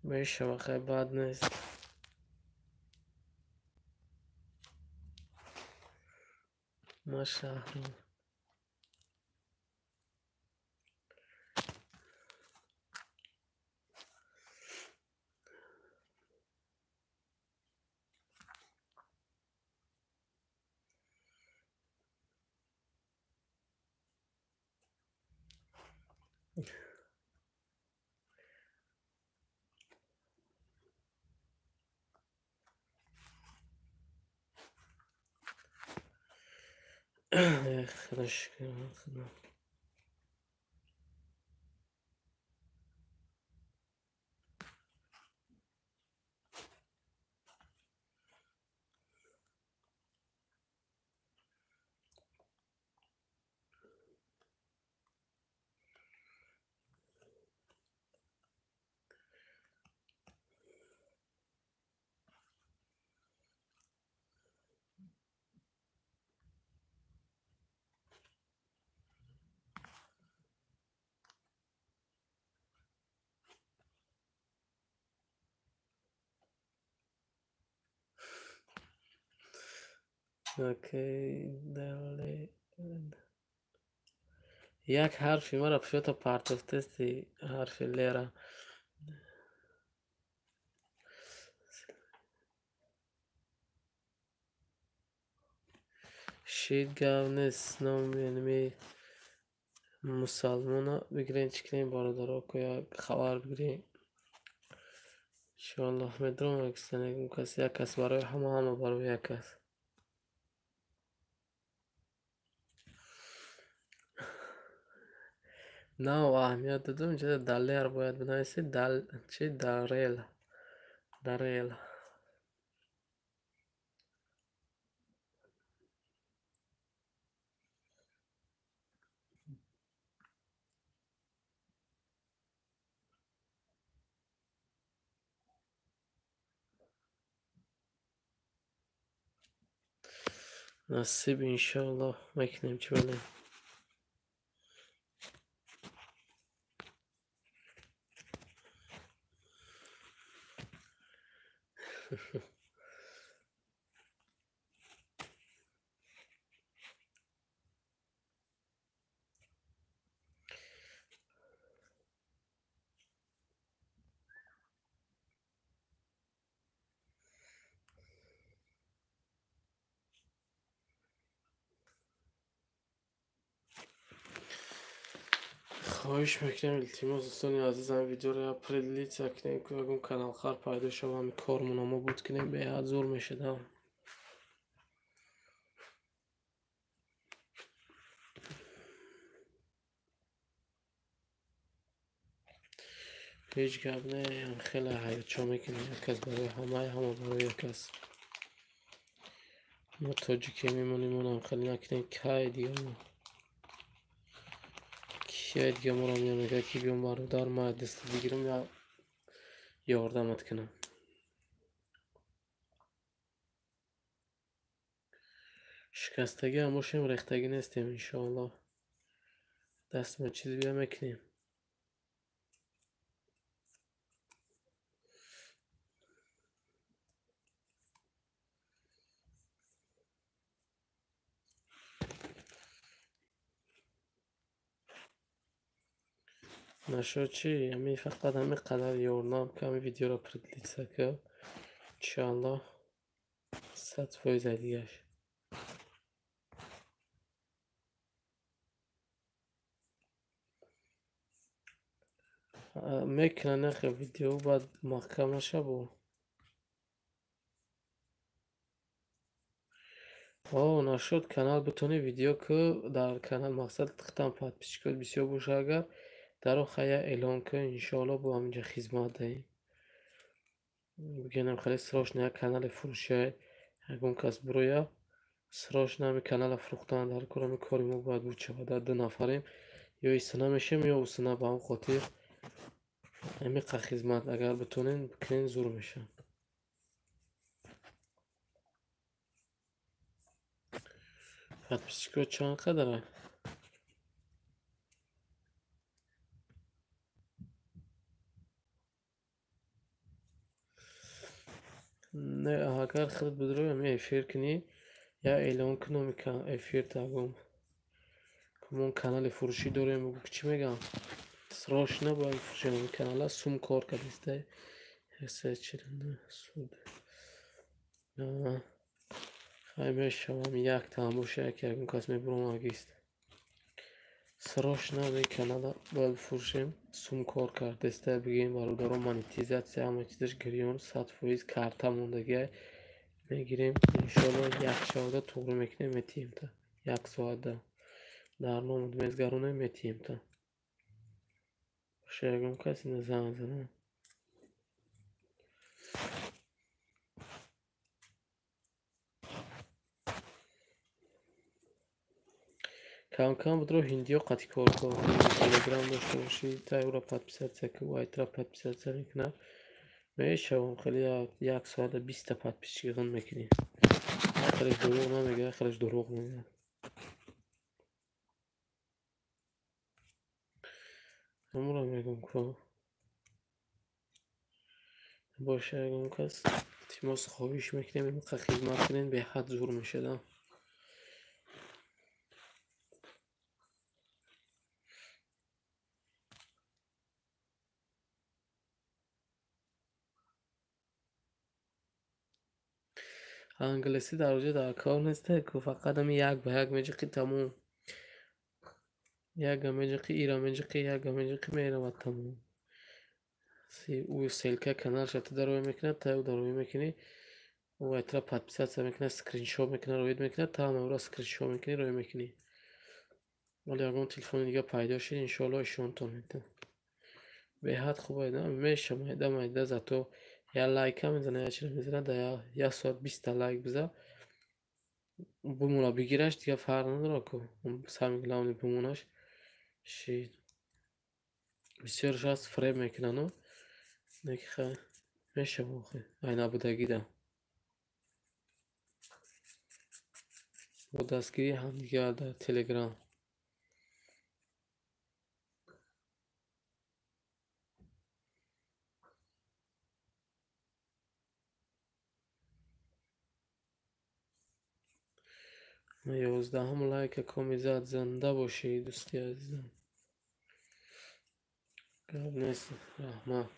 Мешава, хай бад нест. Ма шаҳру. Эх, худо. Окей, дале. Як ҳарфи маро пушота партофтести, ҳарфи лера. Шид гап нест, номи энеми мусалмона бигирен, чӣ кунем, бародаро, ко як хабар бигирем. Иншоаллоҳ медонам, кас як кас барои ҳама, ҳама барои як кас. Нав аҳамият додум, инҷа Далер бояд бинависед, дал чи Дарел. Дарел. Насиб иншоаллоҳ мекунем, чӣ вале. Хоҳиш мекунем, илтимос, дӯстони азиз, ҳамин видеоро як поделиться кунем, ки ягон каналхар пайдо шава, ҳамин кормона мо буд кунем, беҳад зур мешудам. Ҳеҷ гап не, хеле ҳаётчо мекунем, як кас барои ҳамаи, ҳама барои як кас. Мо тоҷике мемонем, монам хеле накунем, кай дига мо. Кай дига моро меён мегӯяд, ки биём бародар, ман дастат бигирам, я ёрдамат кунам. Шикастагӣ ҳам бошем, рехтагӣ нестем, иншоаллоҳ. Дастма чиз бия мекунем. Нашуд чӣ? Ҳамин фақат ҳамин қадар ёрдам ки ҳамин видеоро поделиться кар. Иншоаллоҳ 100% дигаш. Мекунад нахе видео, баъд маҳкам нашабу. О, нашуд канал битонӣ видео ку дар канал мақсад хитам подписчикот бисёр боша, агар дар охир эълон кун, иншоаллоҳ бо ҳаминҷа хизмат даҳем. Бигӯям хеле срочно як канали фурӯшия, ягон кас бироя, срочно ҳамин канала фурӯхтан дар кор, ҳамин кори мо бояд буд шавад. Дар ду нафарем, ё исна мешем, ё усна, ба ҳамон хотир ҳамин қа хизмат агар битонем бикунем, зур мешавад. Подписчикҳо чанд қадаранд? Не, агар худат бидрои ами эфир кунӣ, я эълон кунам эфир тагум. Мо канали фурӯшӣ дорем, бугӯ чӣ мегӯям? Срочно бояд фурӯшем ами канала, сум кор кардистай. 149 суд. Хай мешавам, яктаам боша, яке ягон кас мебурам агист. Срочно ами канала бояд фурӯшем, сум кор кардистай, бигӯем бародарон, монетизатсия ҳама чизаш гирён, 100% карта мондагиай. Мегирем, иншоалло як шавда туғрӣ мекунем, метиҳем та. Як соатда. Дар номат мезгаронем, метиҳем та. Боша ягон кас ина занг зана. Кам-кам будро ҳиндиё қати кор кун. Телеграм дошта бошӣ, та ӯро подписаться ки, вайтра подписаться мекунад. Мешавам хеле як соата 20-та подписчик ғун мекунӣ. Хелеш дурӯғ намегӯяд, хелеш дурӯғ мегӯяд. Ҳамонро мегӯм ку. Боша ягон кас илтимос хоҳиш мекунем, инқа хизмат кунем, беҳад зур мешавад. Англисӣ дар оҷа дар кор нест, ку фақат ами як ба як меҷиқӣ тамом. Яга меҷиқӣ, ира меҷиқӣ, яга меҷиқӣ, меравад тамом. Ӯ ссылка каналша ту дароя мекунад, та ӯ дароя мекунӣ, ӯ вайтра подписаться мекунад, скриншот мекунад, роид мекунад, та ҳама ӯро скриншот мекунӣ, роӣ мекунӣ. Вале ягон телефони дига пайдо шид, иншоалло ишонтон медиҳам. Беҳад хуб айда, меша майда майда, зато я лайка мезана, я чиро мезана, да як соат 20-та лайк биза. Бумона бигираш, дига фарқ надорад ку. Самый главный бумонаш шид. Бисёрш ҳаст фреб мекунану. Неки хай мешава охи. Ай набудагида. Бо дастгирии ҳамдигар дар Телеграм. 11-ум лайка коми зад, зинда бошӣ дӯсти азизам. Гап нест, раҳмат.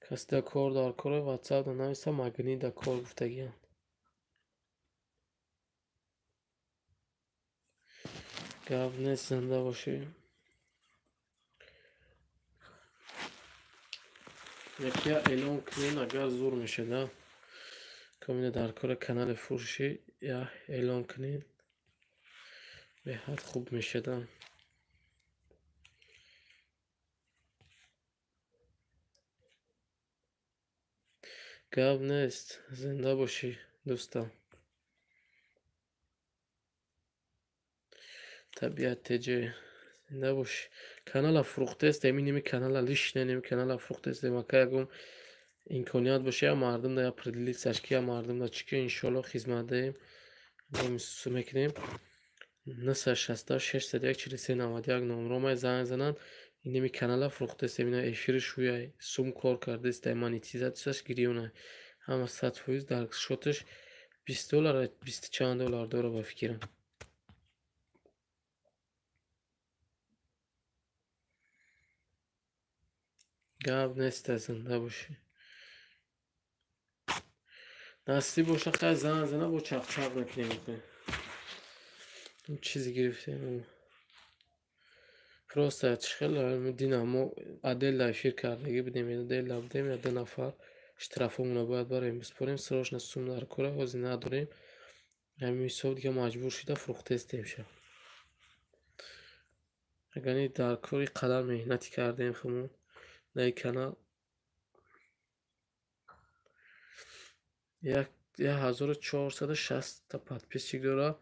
Касида кор дар кора ватсап да нависа, магнида кор гуфтагиям. Гап нест, зинда бошӣ. Якя эълон кунем, агар зур мешуда. Комина дар кора канали фурӯшӣ я эълон кунем, беҳад хуб мешуда. Гап нест, зинда бошӣ дӯстам. Табиат теҷе, зинда бошӣ. Канала фурӯхтестем, иними канала лишне, иними канала фурӯхтестем. Ака ягон имконият боша, я мардум да я определиться ки я мардум да чӣ ки иншоалло хизмат даем. Мекунем. 967 601 43 91 номромай занг зананд. Иними канала фурӯхтестем, ина эфири шӯяй, сум кор кардестай, монетизатсияш гирёнай. Ҳама 100% дар шоташ 20 доллар, 20 чанд доллар дора ба фикрам. Гап нест, зинда бошӣ. Насиб боша, хай занг зана, бо чақчақ мекунем охи. Чизе гирифтем. Просто чӣ хел дина мо отдельно эфир кардагӣ будем, отдельно будем, я ду нафар штрафомона бояд барем биспорем, срочно сум дар кора ҳозир надорем. Ҳамин ҳисоб дига маҷбур шуда фурӯхтестем ша. Агар ни дар кори қадар меҳнатӣ кардем хумон дар ин канал 1460 подписчик дора.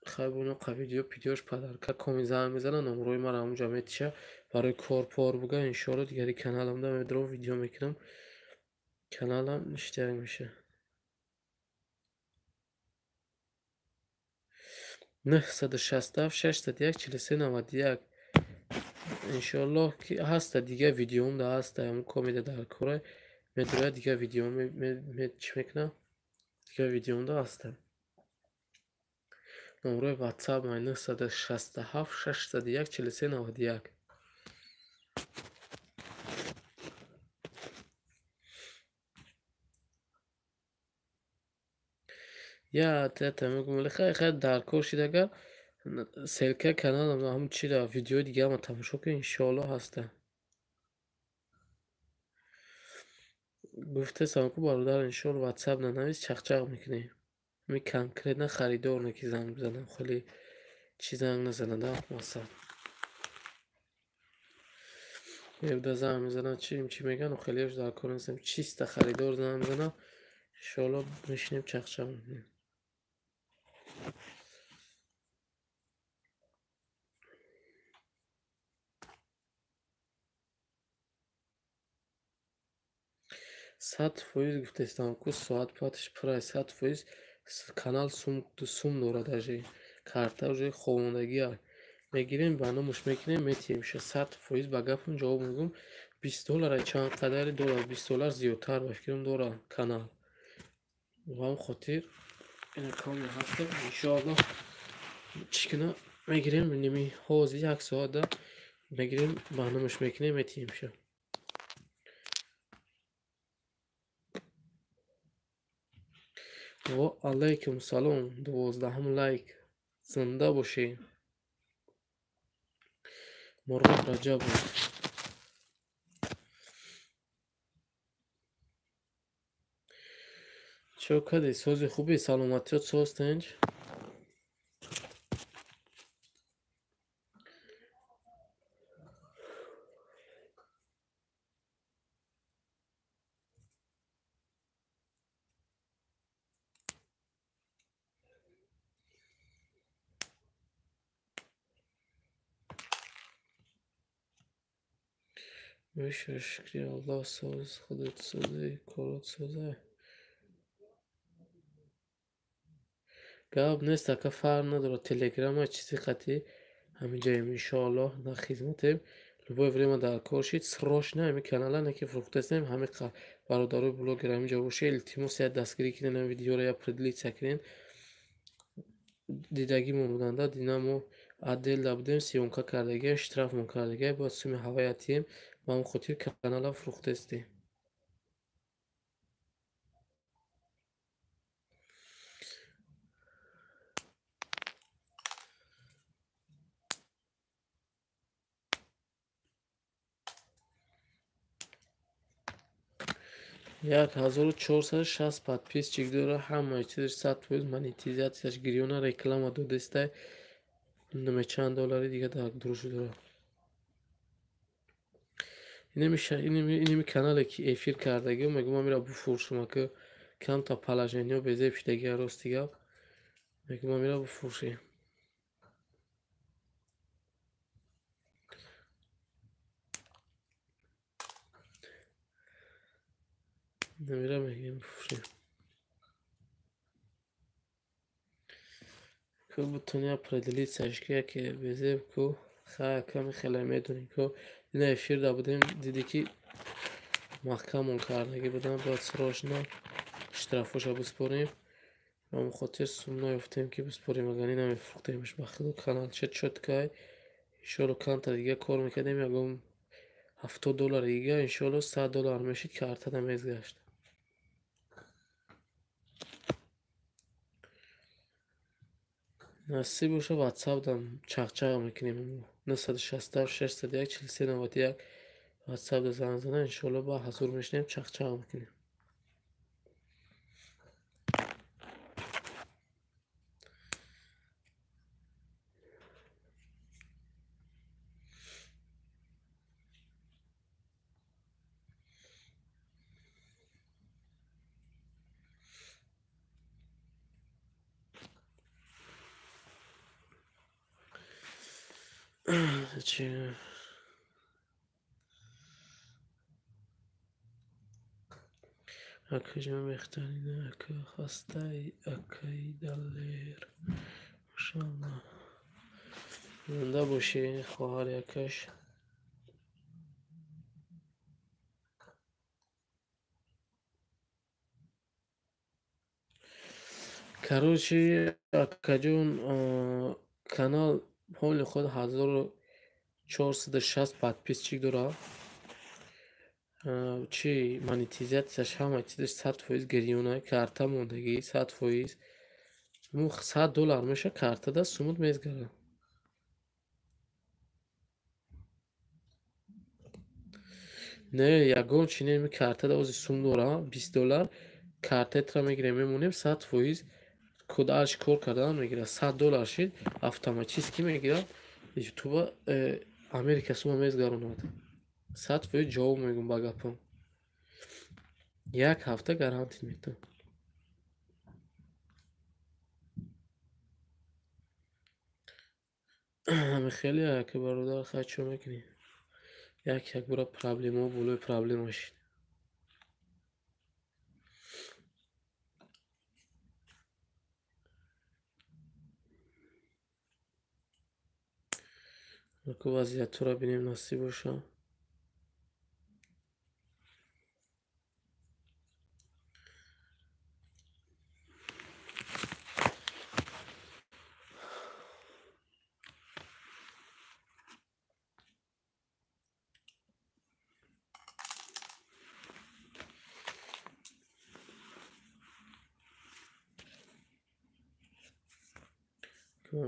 Хай буно қа видео пидеош падарка коми занг мезана, номрои маро ҳамунҷа метиша барои кор пор буга. Иншоалло дигари каналамда медорам, видео мекунам, каналам ништяк меша. 967 601 43 91. Иншоаллоҳ ки ҳаста дига видеом да ҳаста, ҳамун комеда дар кора медурад, дига видеом чӣ мекунам, дига видеом да ҳаста. Номрои WhatsApp 967 601 43 91. Я тета мегум, хай хай дар кор шид, агар ссылка каналам ҳамун чира видеои дигаама тамошо кунед, иншоаллоҳ ҳаста. Гуфтесам ку бародар, иншоаллоҳ WhatsApp нанавис, чақчақ мекунӣ. Ми конкретно харидор не ки занг бизанам, хеле чӣ занг назанада масал. Мебуда занг мезанад, чӣ мегӯянд, хелеаш дар кор нестам, чиста харидор занг мезанам, иншоаллоҳ мешинем чақчақ мекунем. 100% гуфтестам ку соат патиш пурай, 100% канал сум дорад, даже карта уже ховондагиа мегирем, ба номуш мекунем, метиҳем. 100% ба гапам ҷавоб мегӯм, 20 доллара чанд қадари доллар, 20 доллар зиёдтар ба фикрам дорад канал. Ба ҳамин хотир ина коми ҳастем, иншоаллоҳ чӣ кунам мегирем, ними ҳозир як соата мегирем, ба номуш мекунем, метиҳемша. Ва алайкум салом, 12-ум лайк, зинда бошӣ. Мурод Раҷабов. Чо кардӣ? Сози хубӣ, саломатиёт соз тинҷ? Бошад, шукри Аллоҳ, соз худат созӣ, корот созай. Гап нест, ака, фарқ надорад, телеграма чизи қатъӣ ҳаминҷаем, иншоаллоҳ на хизматем. Любое время дар кор шид, срочно ҳамин канала не ки фурӯхтастем, ҳамин бародарои блогер ҳаминҷо бошед, илтимос як дастгирӣ кунед, ҳамин видеоро як поделиться кунед. Дидагимон буданда, дина мо отделда будем, съёмка кардагиам, штрафмон кардагиам, бояд суми ҳавая тием, ба ҳамин хотир канала фурӯхтастем. 1460 подписчик дора, ҳамаи чизаш 100% монетизатсияш гирёна, реклама додестай, чанд доллари дига дар дуруш дора. Инеми канале ки эфир кардагиам, мегӯм ман мера буфурӯшам, ака камта положениё безеб шудагиа, рости гап, мегӯм ман мера буфурӯшем. Намера мегӯем буфурӯшем. Ку бутони определиться ки яке безеб ку хай ками хеле медонӣ ку ина эфир да будем, дидӣ ки маҳкамон кардагӣ будам, бояд срочно штрафоша биспорем. Ба ҳамин хотир сум наёфтем ки биспорем, агар не намефурӯхтемш. Ба худо каналча чёткай, иншоалло камтар дига кор мекардем, ягон 70 доллар дига, иншоалло 100 доллар мешид, картада мезгашт. Насиб боша, WhatsApp дам чақчақ мекунем. 967 601 43 91 WhatsApp да занг зана, иншоалло ба ҳазур мешинем, чақчақ мекунем. Чи акаҷон беҳтарина, ака хастаи, акаи Далер. Машааллоҳ. Зинда бошӣ, хоҳар якаш. Короче, акаҷон, канал ҳоли худ 1460 подписчик дорад. Чи монетизатсияш ҳама чизаш 100% гирёна, карта мондагӣ 100%. Ну $100 меша картада сумут мезгара. Не, ягон чи не, картада ози сум дора, $20 картаетро мегирем, мемонем 100% код арш кор кардан мегирад. $100 шид, автоматически мегирад. Ютуба Америка сума мезгаронад. 100% ҷавоб мегӯм ба гапам. Як ҳафта гарантия метам. Ҳами хеле ака бародар, хай чӣ мекунӣ? Як як бора проблемао болои проблема шид. Аку вазъиятҳоро бинем, насиб боша.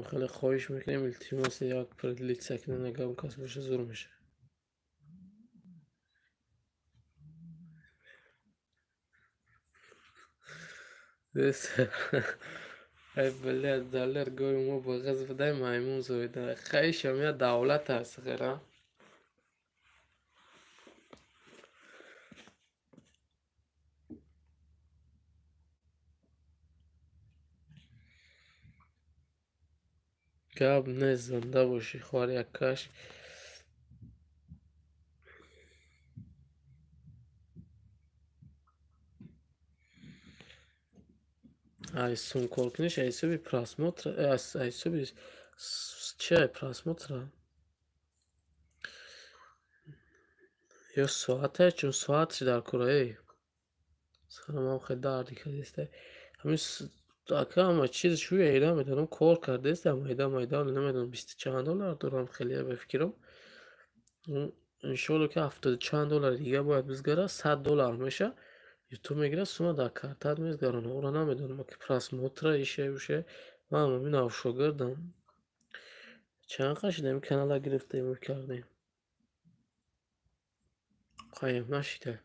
Хеле хоҳиш мекунем, илтимос, як поделиться кунем, агар кас боша зур мешавад. Ай блядь, далер гои мо ба ғаз бидай маймун зоида. Хайшам я давлат аст ғера. Гап нест, зинда бошӣ, хоҳари яккаш. Ай сум кор куниш, ай ҳисоби просмотр, ай ҳисоби чи ай просмотра? Ё соате, чун соатш дар кора, эй. Сарамам хеле дарди кардеста. Ҳамин ака ҳама чиз шӯя эра медонам, кор кардеста, майда майда, намедонам бисту чанд доллар дорам, хеле ба фикрам. Иншоалло ки ҳафтоду чанд доллари дига бояд бизгара, $100 меша. Ютуб мегирад, сума дар картаат мезгарона. Ора намедонам, ки просмотра ише уше. Ман ҳамин навшогирдам. Чанд қашид ҳамин канала гирифтем кардем. Қаем нашида.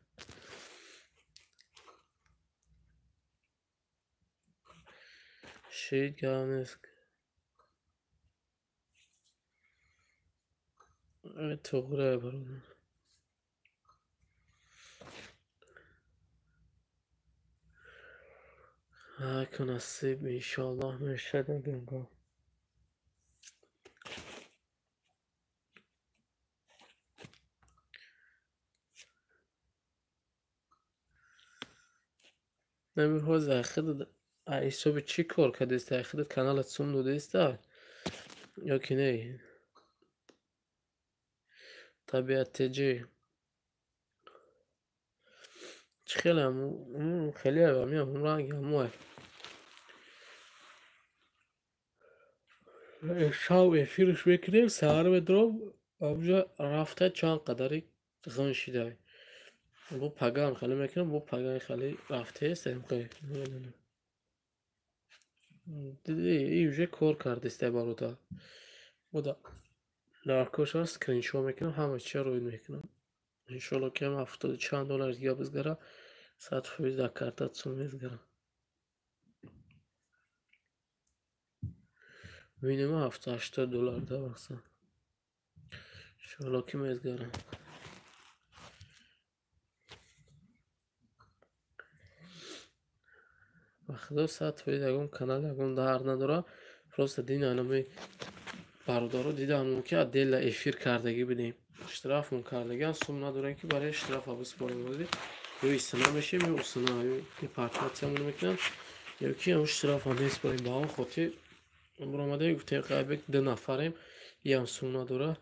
Шид гап нест. Туғра бародар. Ҳаку насиб иншоаллоҳ мешад агар. Нами ҳозир ай худат ай ҳисоби чӣ кор кардеста? Ай худат каналат сум додаиста ё ки не? Табиат ТЖ. Чӣ хеле хеле ҳамин ранги ҳамоай. Шав эфирш мекунем, саҳар медорам, ҳамҷа рафта чанд қадари ғин шидай. Бо пагаам хеле мекунам, бо пагаи хеле рафтест, намедонам. Диди, и уже кор кардестай бародар. Дар кор скриншот мекунам, ҳама чизро рӯй мекунам. Иншоалло ки ҳам ҳафтоду чанд доллар дига бизгара, 100% дар картат сум мезгара. Минимум $70-80 да мақсад. Иншоалло ки мезгара. Ба худо 100% ягон канал ягон дард надорад. Просто дин анами бародаро дидам ки отдельно эфир кардагӣ будем. Штрафмон кардагиам, сум надорем ки барои штрафа биспорем. Ё истина мешем, ё усина, ё депортатсиямон мекунанд, ё ки ҳамн штрафа меспорем. Ба он хотир Буромадаем, гуфтем хайбек ду нафарем, иам сум надора.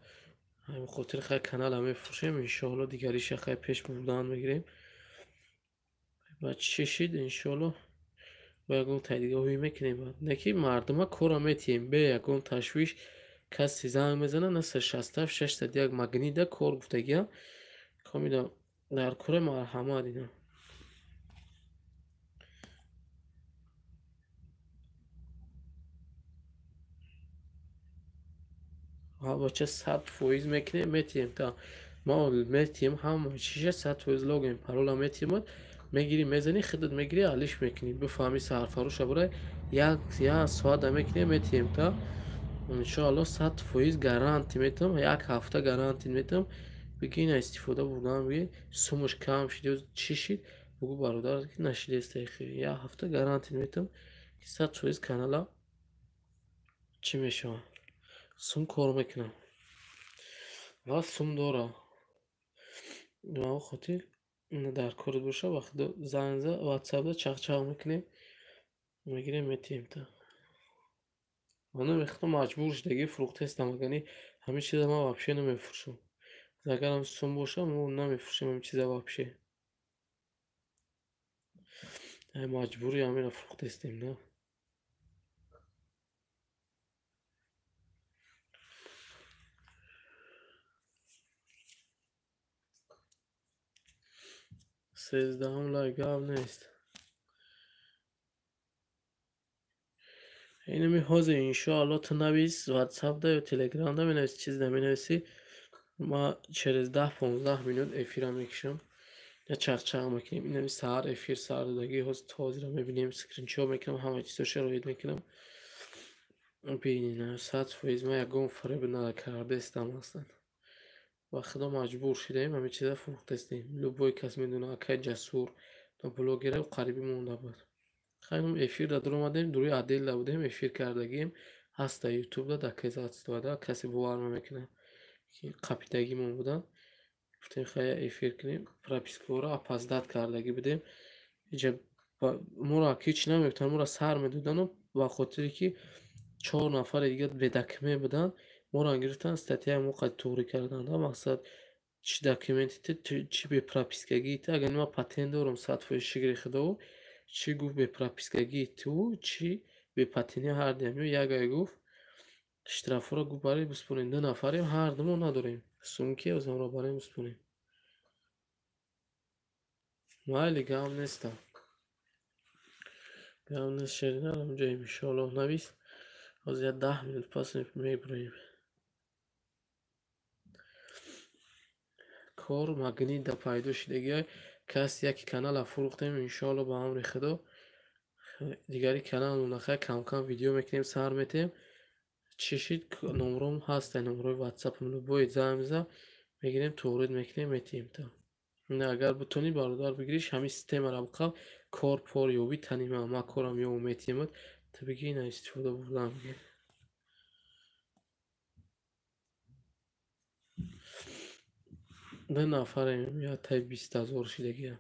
Ҳамин хотир хай канала мефурӯшем, иншоалло дигариша хай пеш бурдан мегирем. Баъд чӣ шид, иншоалло бо ягон тай дига ҳуй мекунем. Баъд не ки мардума кора метиҳем, бе ягон ташвиш. Касе занг мезана 967 601 магнида кор гуфтагиам. Комида дар кора марҳамат ина. Бача 100% мекунем, метиҳем та ма метиҳем ҳама чиша 100% логин парола метиҳем, мегирӣ, мезанӣ, худат мегирӣ, алиш мекунӣ, бифаҳмӣ сарфароша барай як соата мекунем, метиҳем та иншоалло 100% гарантӣ метиҳам, як ҳафта гарантӣ метиҳам. Бигӣ ина истифода бурдан, бигӣ сумаш кам шид ё чӣ шид, бугӯ бародар ки нашидеста, як ҳафта гарантӣ метиҳам ки 100% канала чӣ мешавад, сум кор мекунам ва сум дора. Ба он хотир дар корат боша, вақт занг за ватсапда чақчақ мекунем, мегирем, метиҳем та. Ма намехоҳам, маҷбур шудагӣ фурӯхтестам, агар ҳамин чиза ман вообще намефурӯшам. Агарам сум боша, мо намефурӯшем ҳамин чиза вообще. Маҷбурӣ ҳаминро фурӯхтестем, на? Сездаҳум лайк гап нест. Инами ҳозир иншоалло ту навис ватсапда ё телеграмда менависи, чиз наменависӣ, ма через 10-15 минут эфира мекушам. Я чақчақ мекунем. Инами саҳар эфир сар додагӣ, ҳозир то ҳозира мебинем, скриншот мекунам, ҳама чизоша роид мекунам. Бинед, 100% ма ягон фиреб накардестам аслан. Ба худо маҷбур шудаем, ҳамин чиза фурӯхтестем. Любой кас медона, акай Ҷасур блогера қариби монда буд. Хайм эфирда дуромадем, дуруи отделда будем, эфир кардагием, ҳаста ютубда доказательствода, касе бовар намекунад ки қапидагимон будан. Гуфтем хай эфир кунем, пропискаҳоро опоздать кардагӣ будем. Иҷа моро ҳеч намегуфтанд, моро сар медодану ба хотире ки 4 нафари дига бедокумент буданд, моро гирифтанд, статьяи мо қад туғрӣ карданд. Мақсад чӣ документи ту, чӣ бепропискагии ту, агар ман патент дорам 100% шукри худо, чӣ гуфт бепропискагии ту, чӣ бепатентӣ ҳардуям. Ё ягай гуфт штрафҳоро гуфт барои биспорем, 2 нафарем, ҳардумо надорем. Сумки озамро барои биспорем. Майли гап нестам. Гап нест, шерина, ҳамҷо иншоаллоҳ навис. Ҳозир як 10 минут пас мебироем. Кор магнитда пайдо шудагиай, кас яке канала фурӯхтем, иншоалло ба амри худо дигари каналмона хай кам-кам видео мекунем, сар метиҳем. Чӣ шид, номром ҳаста, номрои ватсапам, любой занг мезанам, мегирем, туғрид мекунем, метиҳем та. Агар бутонӣ бародар бигириш, ҳамин системаро биқаб, кор пор ёбӣ танима, ма корам ёбу метиҳемат, ту бигӣ ина истифода бурдан бигир. Ду нафарем, я тай 20 000 шидагиам.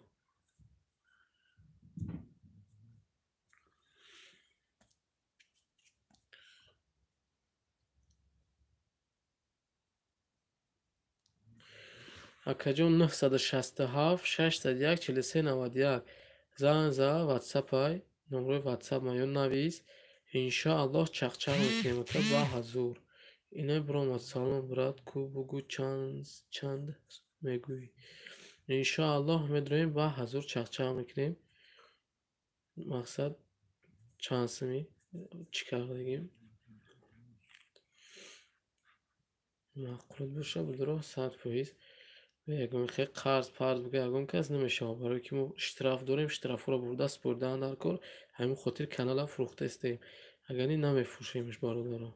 Акаҷон 967 601 43 91 занг за ватсапай, номрои ватсап ма ё навис. Иншоаллоҳ чақчақ мекунем та ба ҳазур. Ино биромад, салом брат, ку бугӯ чанд мегӯӣ. Иншоаллоҳ медроем ба ҳазур чақчақ мекунем. Мақсад чанд сими чӣ кардагим? Маъқул боша, бидро 100%. Ягон хел қарз парз буга ягон кас намешавад, барое ки мо штраф дорем, штрафҳоро бурда супоридаан дар кор, ҳамин хотир канала фурӯхтаистем. Агар не намефурӯшемш бародаро.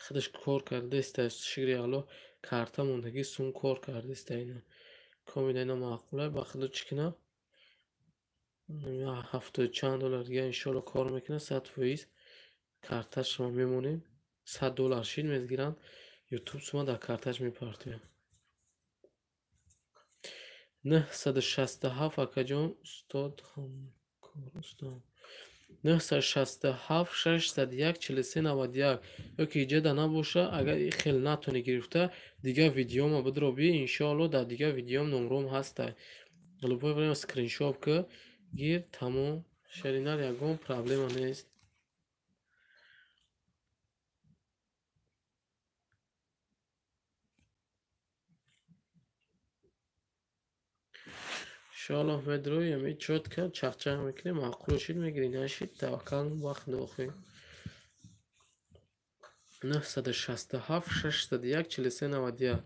Худаш кор кардаиста, шукри Аллоҳ, карта мондагӣ сум кор кардаиста ина. Комида ина маъқула, ба худо чӣ кунам? 70 чанд доллар дига иншоалло кор мекунад, 100% карташро мемонем, 100 доллар шид мегиранд, ютуб сума дар карташ мепартоям. 967 акаҷон, устод ҳамкор, устод. 967 601 43 91. Ёки иҷода набоша, агар хел натонӣ гирифта, дигар видеома бидроби, иншоалло дар дигар видеом номром ҳастай. Любое время скриншот ки гир, тамом. Шеринар ягон проблема нест. Иншоаллоҳ медроем, чётко чақчақ мекунем, маъқул шид мегирӣ, нашид таваккал вақт дохил. 967 601 43 91.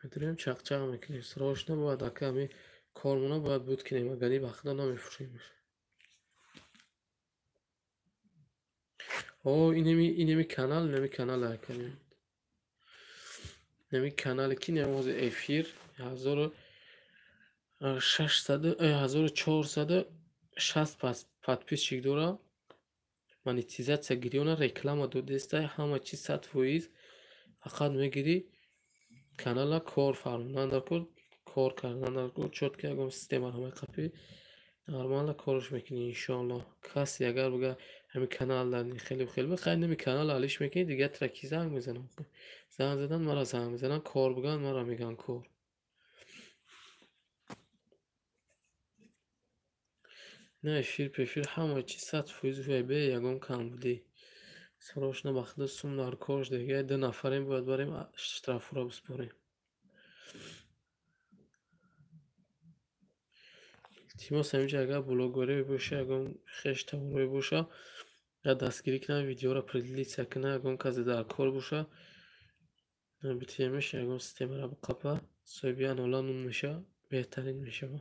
Медроем, чақчақ мекунем. Срочно бояд ака ами кормона бояд буд кунем, агар ин вақта намефурӯшемаш. О, инеми канал, инеми канал ака. Инеми канале ки намози эфир 1600 1460 подписчик дора. Монетизатсия гирёна, реклама додестай, ҳама чиз 100%. Фақат мегирӣ канала кор фармудан дар кор, кор кардан дар кор, чётко ягон система ҳамаи қапи нормально корш мекунӣ иншоаллоҳ. Касе агар бига ҳамин канал дар хеле хеле бихай, нами канал алиш мекунӣ, дигар траки занг мезанам. Занг задан мара занг мезанам, кор биган мара меган кор. На эфир пефир ҳама чиз 100% бе ягон камбудӣ. Срочно ба худо сум дар корш дига ду нафарем бояд барем штрафҳоро биспорем. Илтимос ҳаминҷа агар блогерое боша, ягон хеш таворое боша, я дастгирӣ кунад, видеоро поделиться кунад, ягон касе дар кор боша, битемеш ягон системаро биқапа, соҳиби анола нун меша, беҳтарин мешава.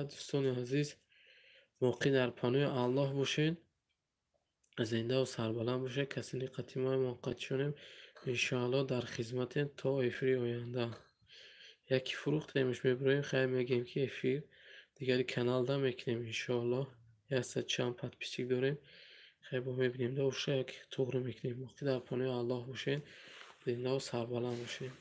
Дӯстони азиз, боқӣ дар паноҳи Аллоҳ бошед, зиндаву сарбаланд бошед. Касини қатимаи мо қатишонем, иншоаллоҳ дар хизматем то эфири оянда. Яки фурӯхтемш мебироем, хайр мегӯем ки эфир дигари каналда мекунем иншоаллоҳ. Яксад чанд подписчик дорем, хайр бо мебинем да уша яки туғри мекунем. Боқӣ дар паноҳи Аллоҳ бошед, зиндаву сарбаланд бошед.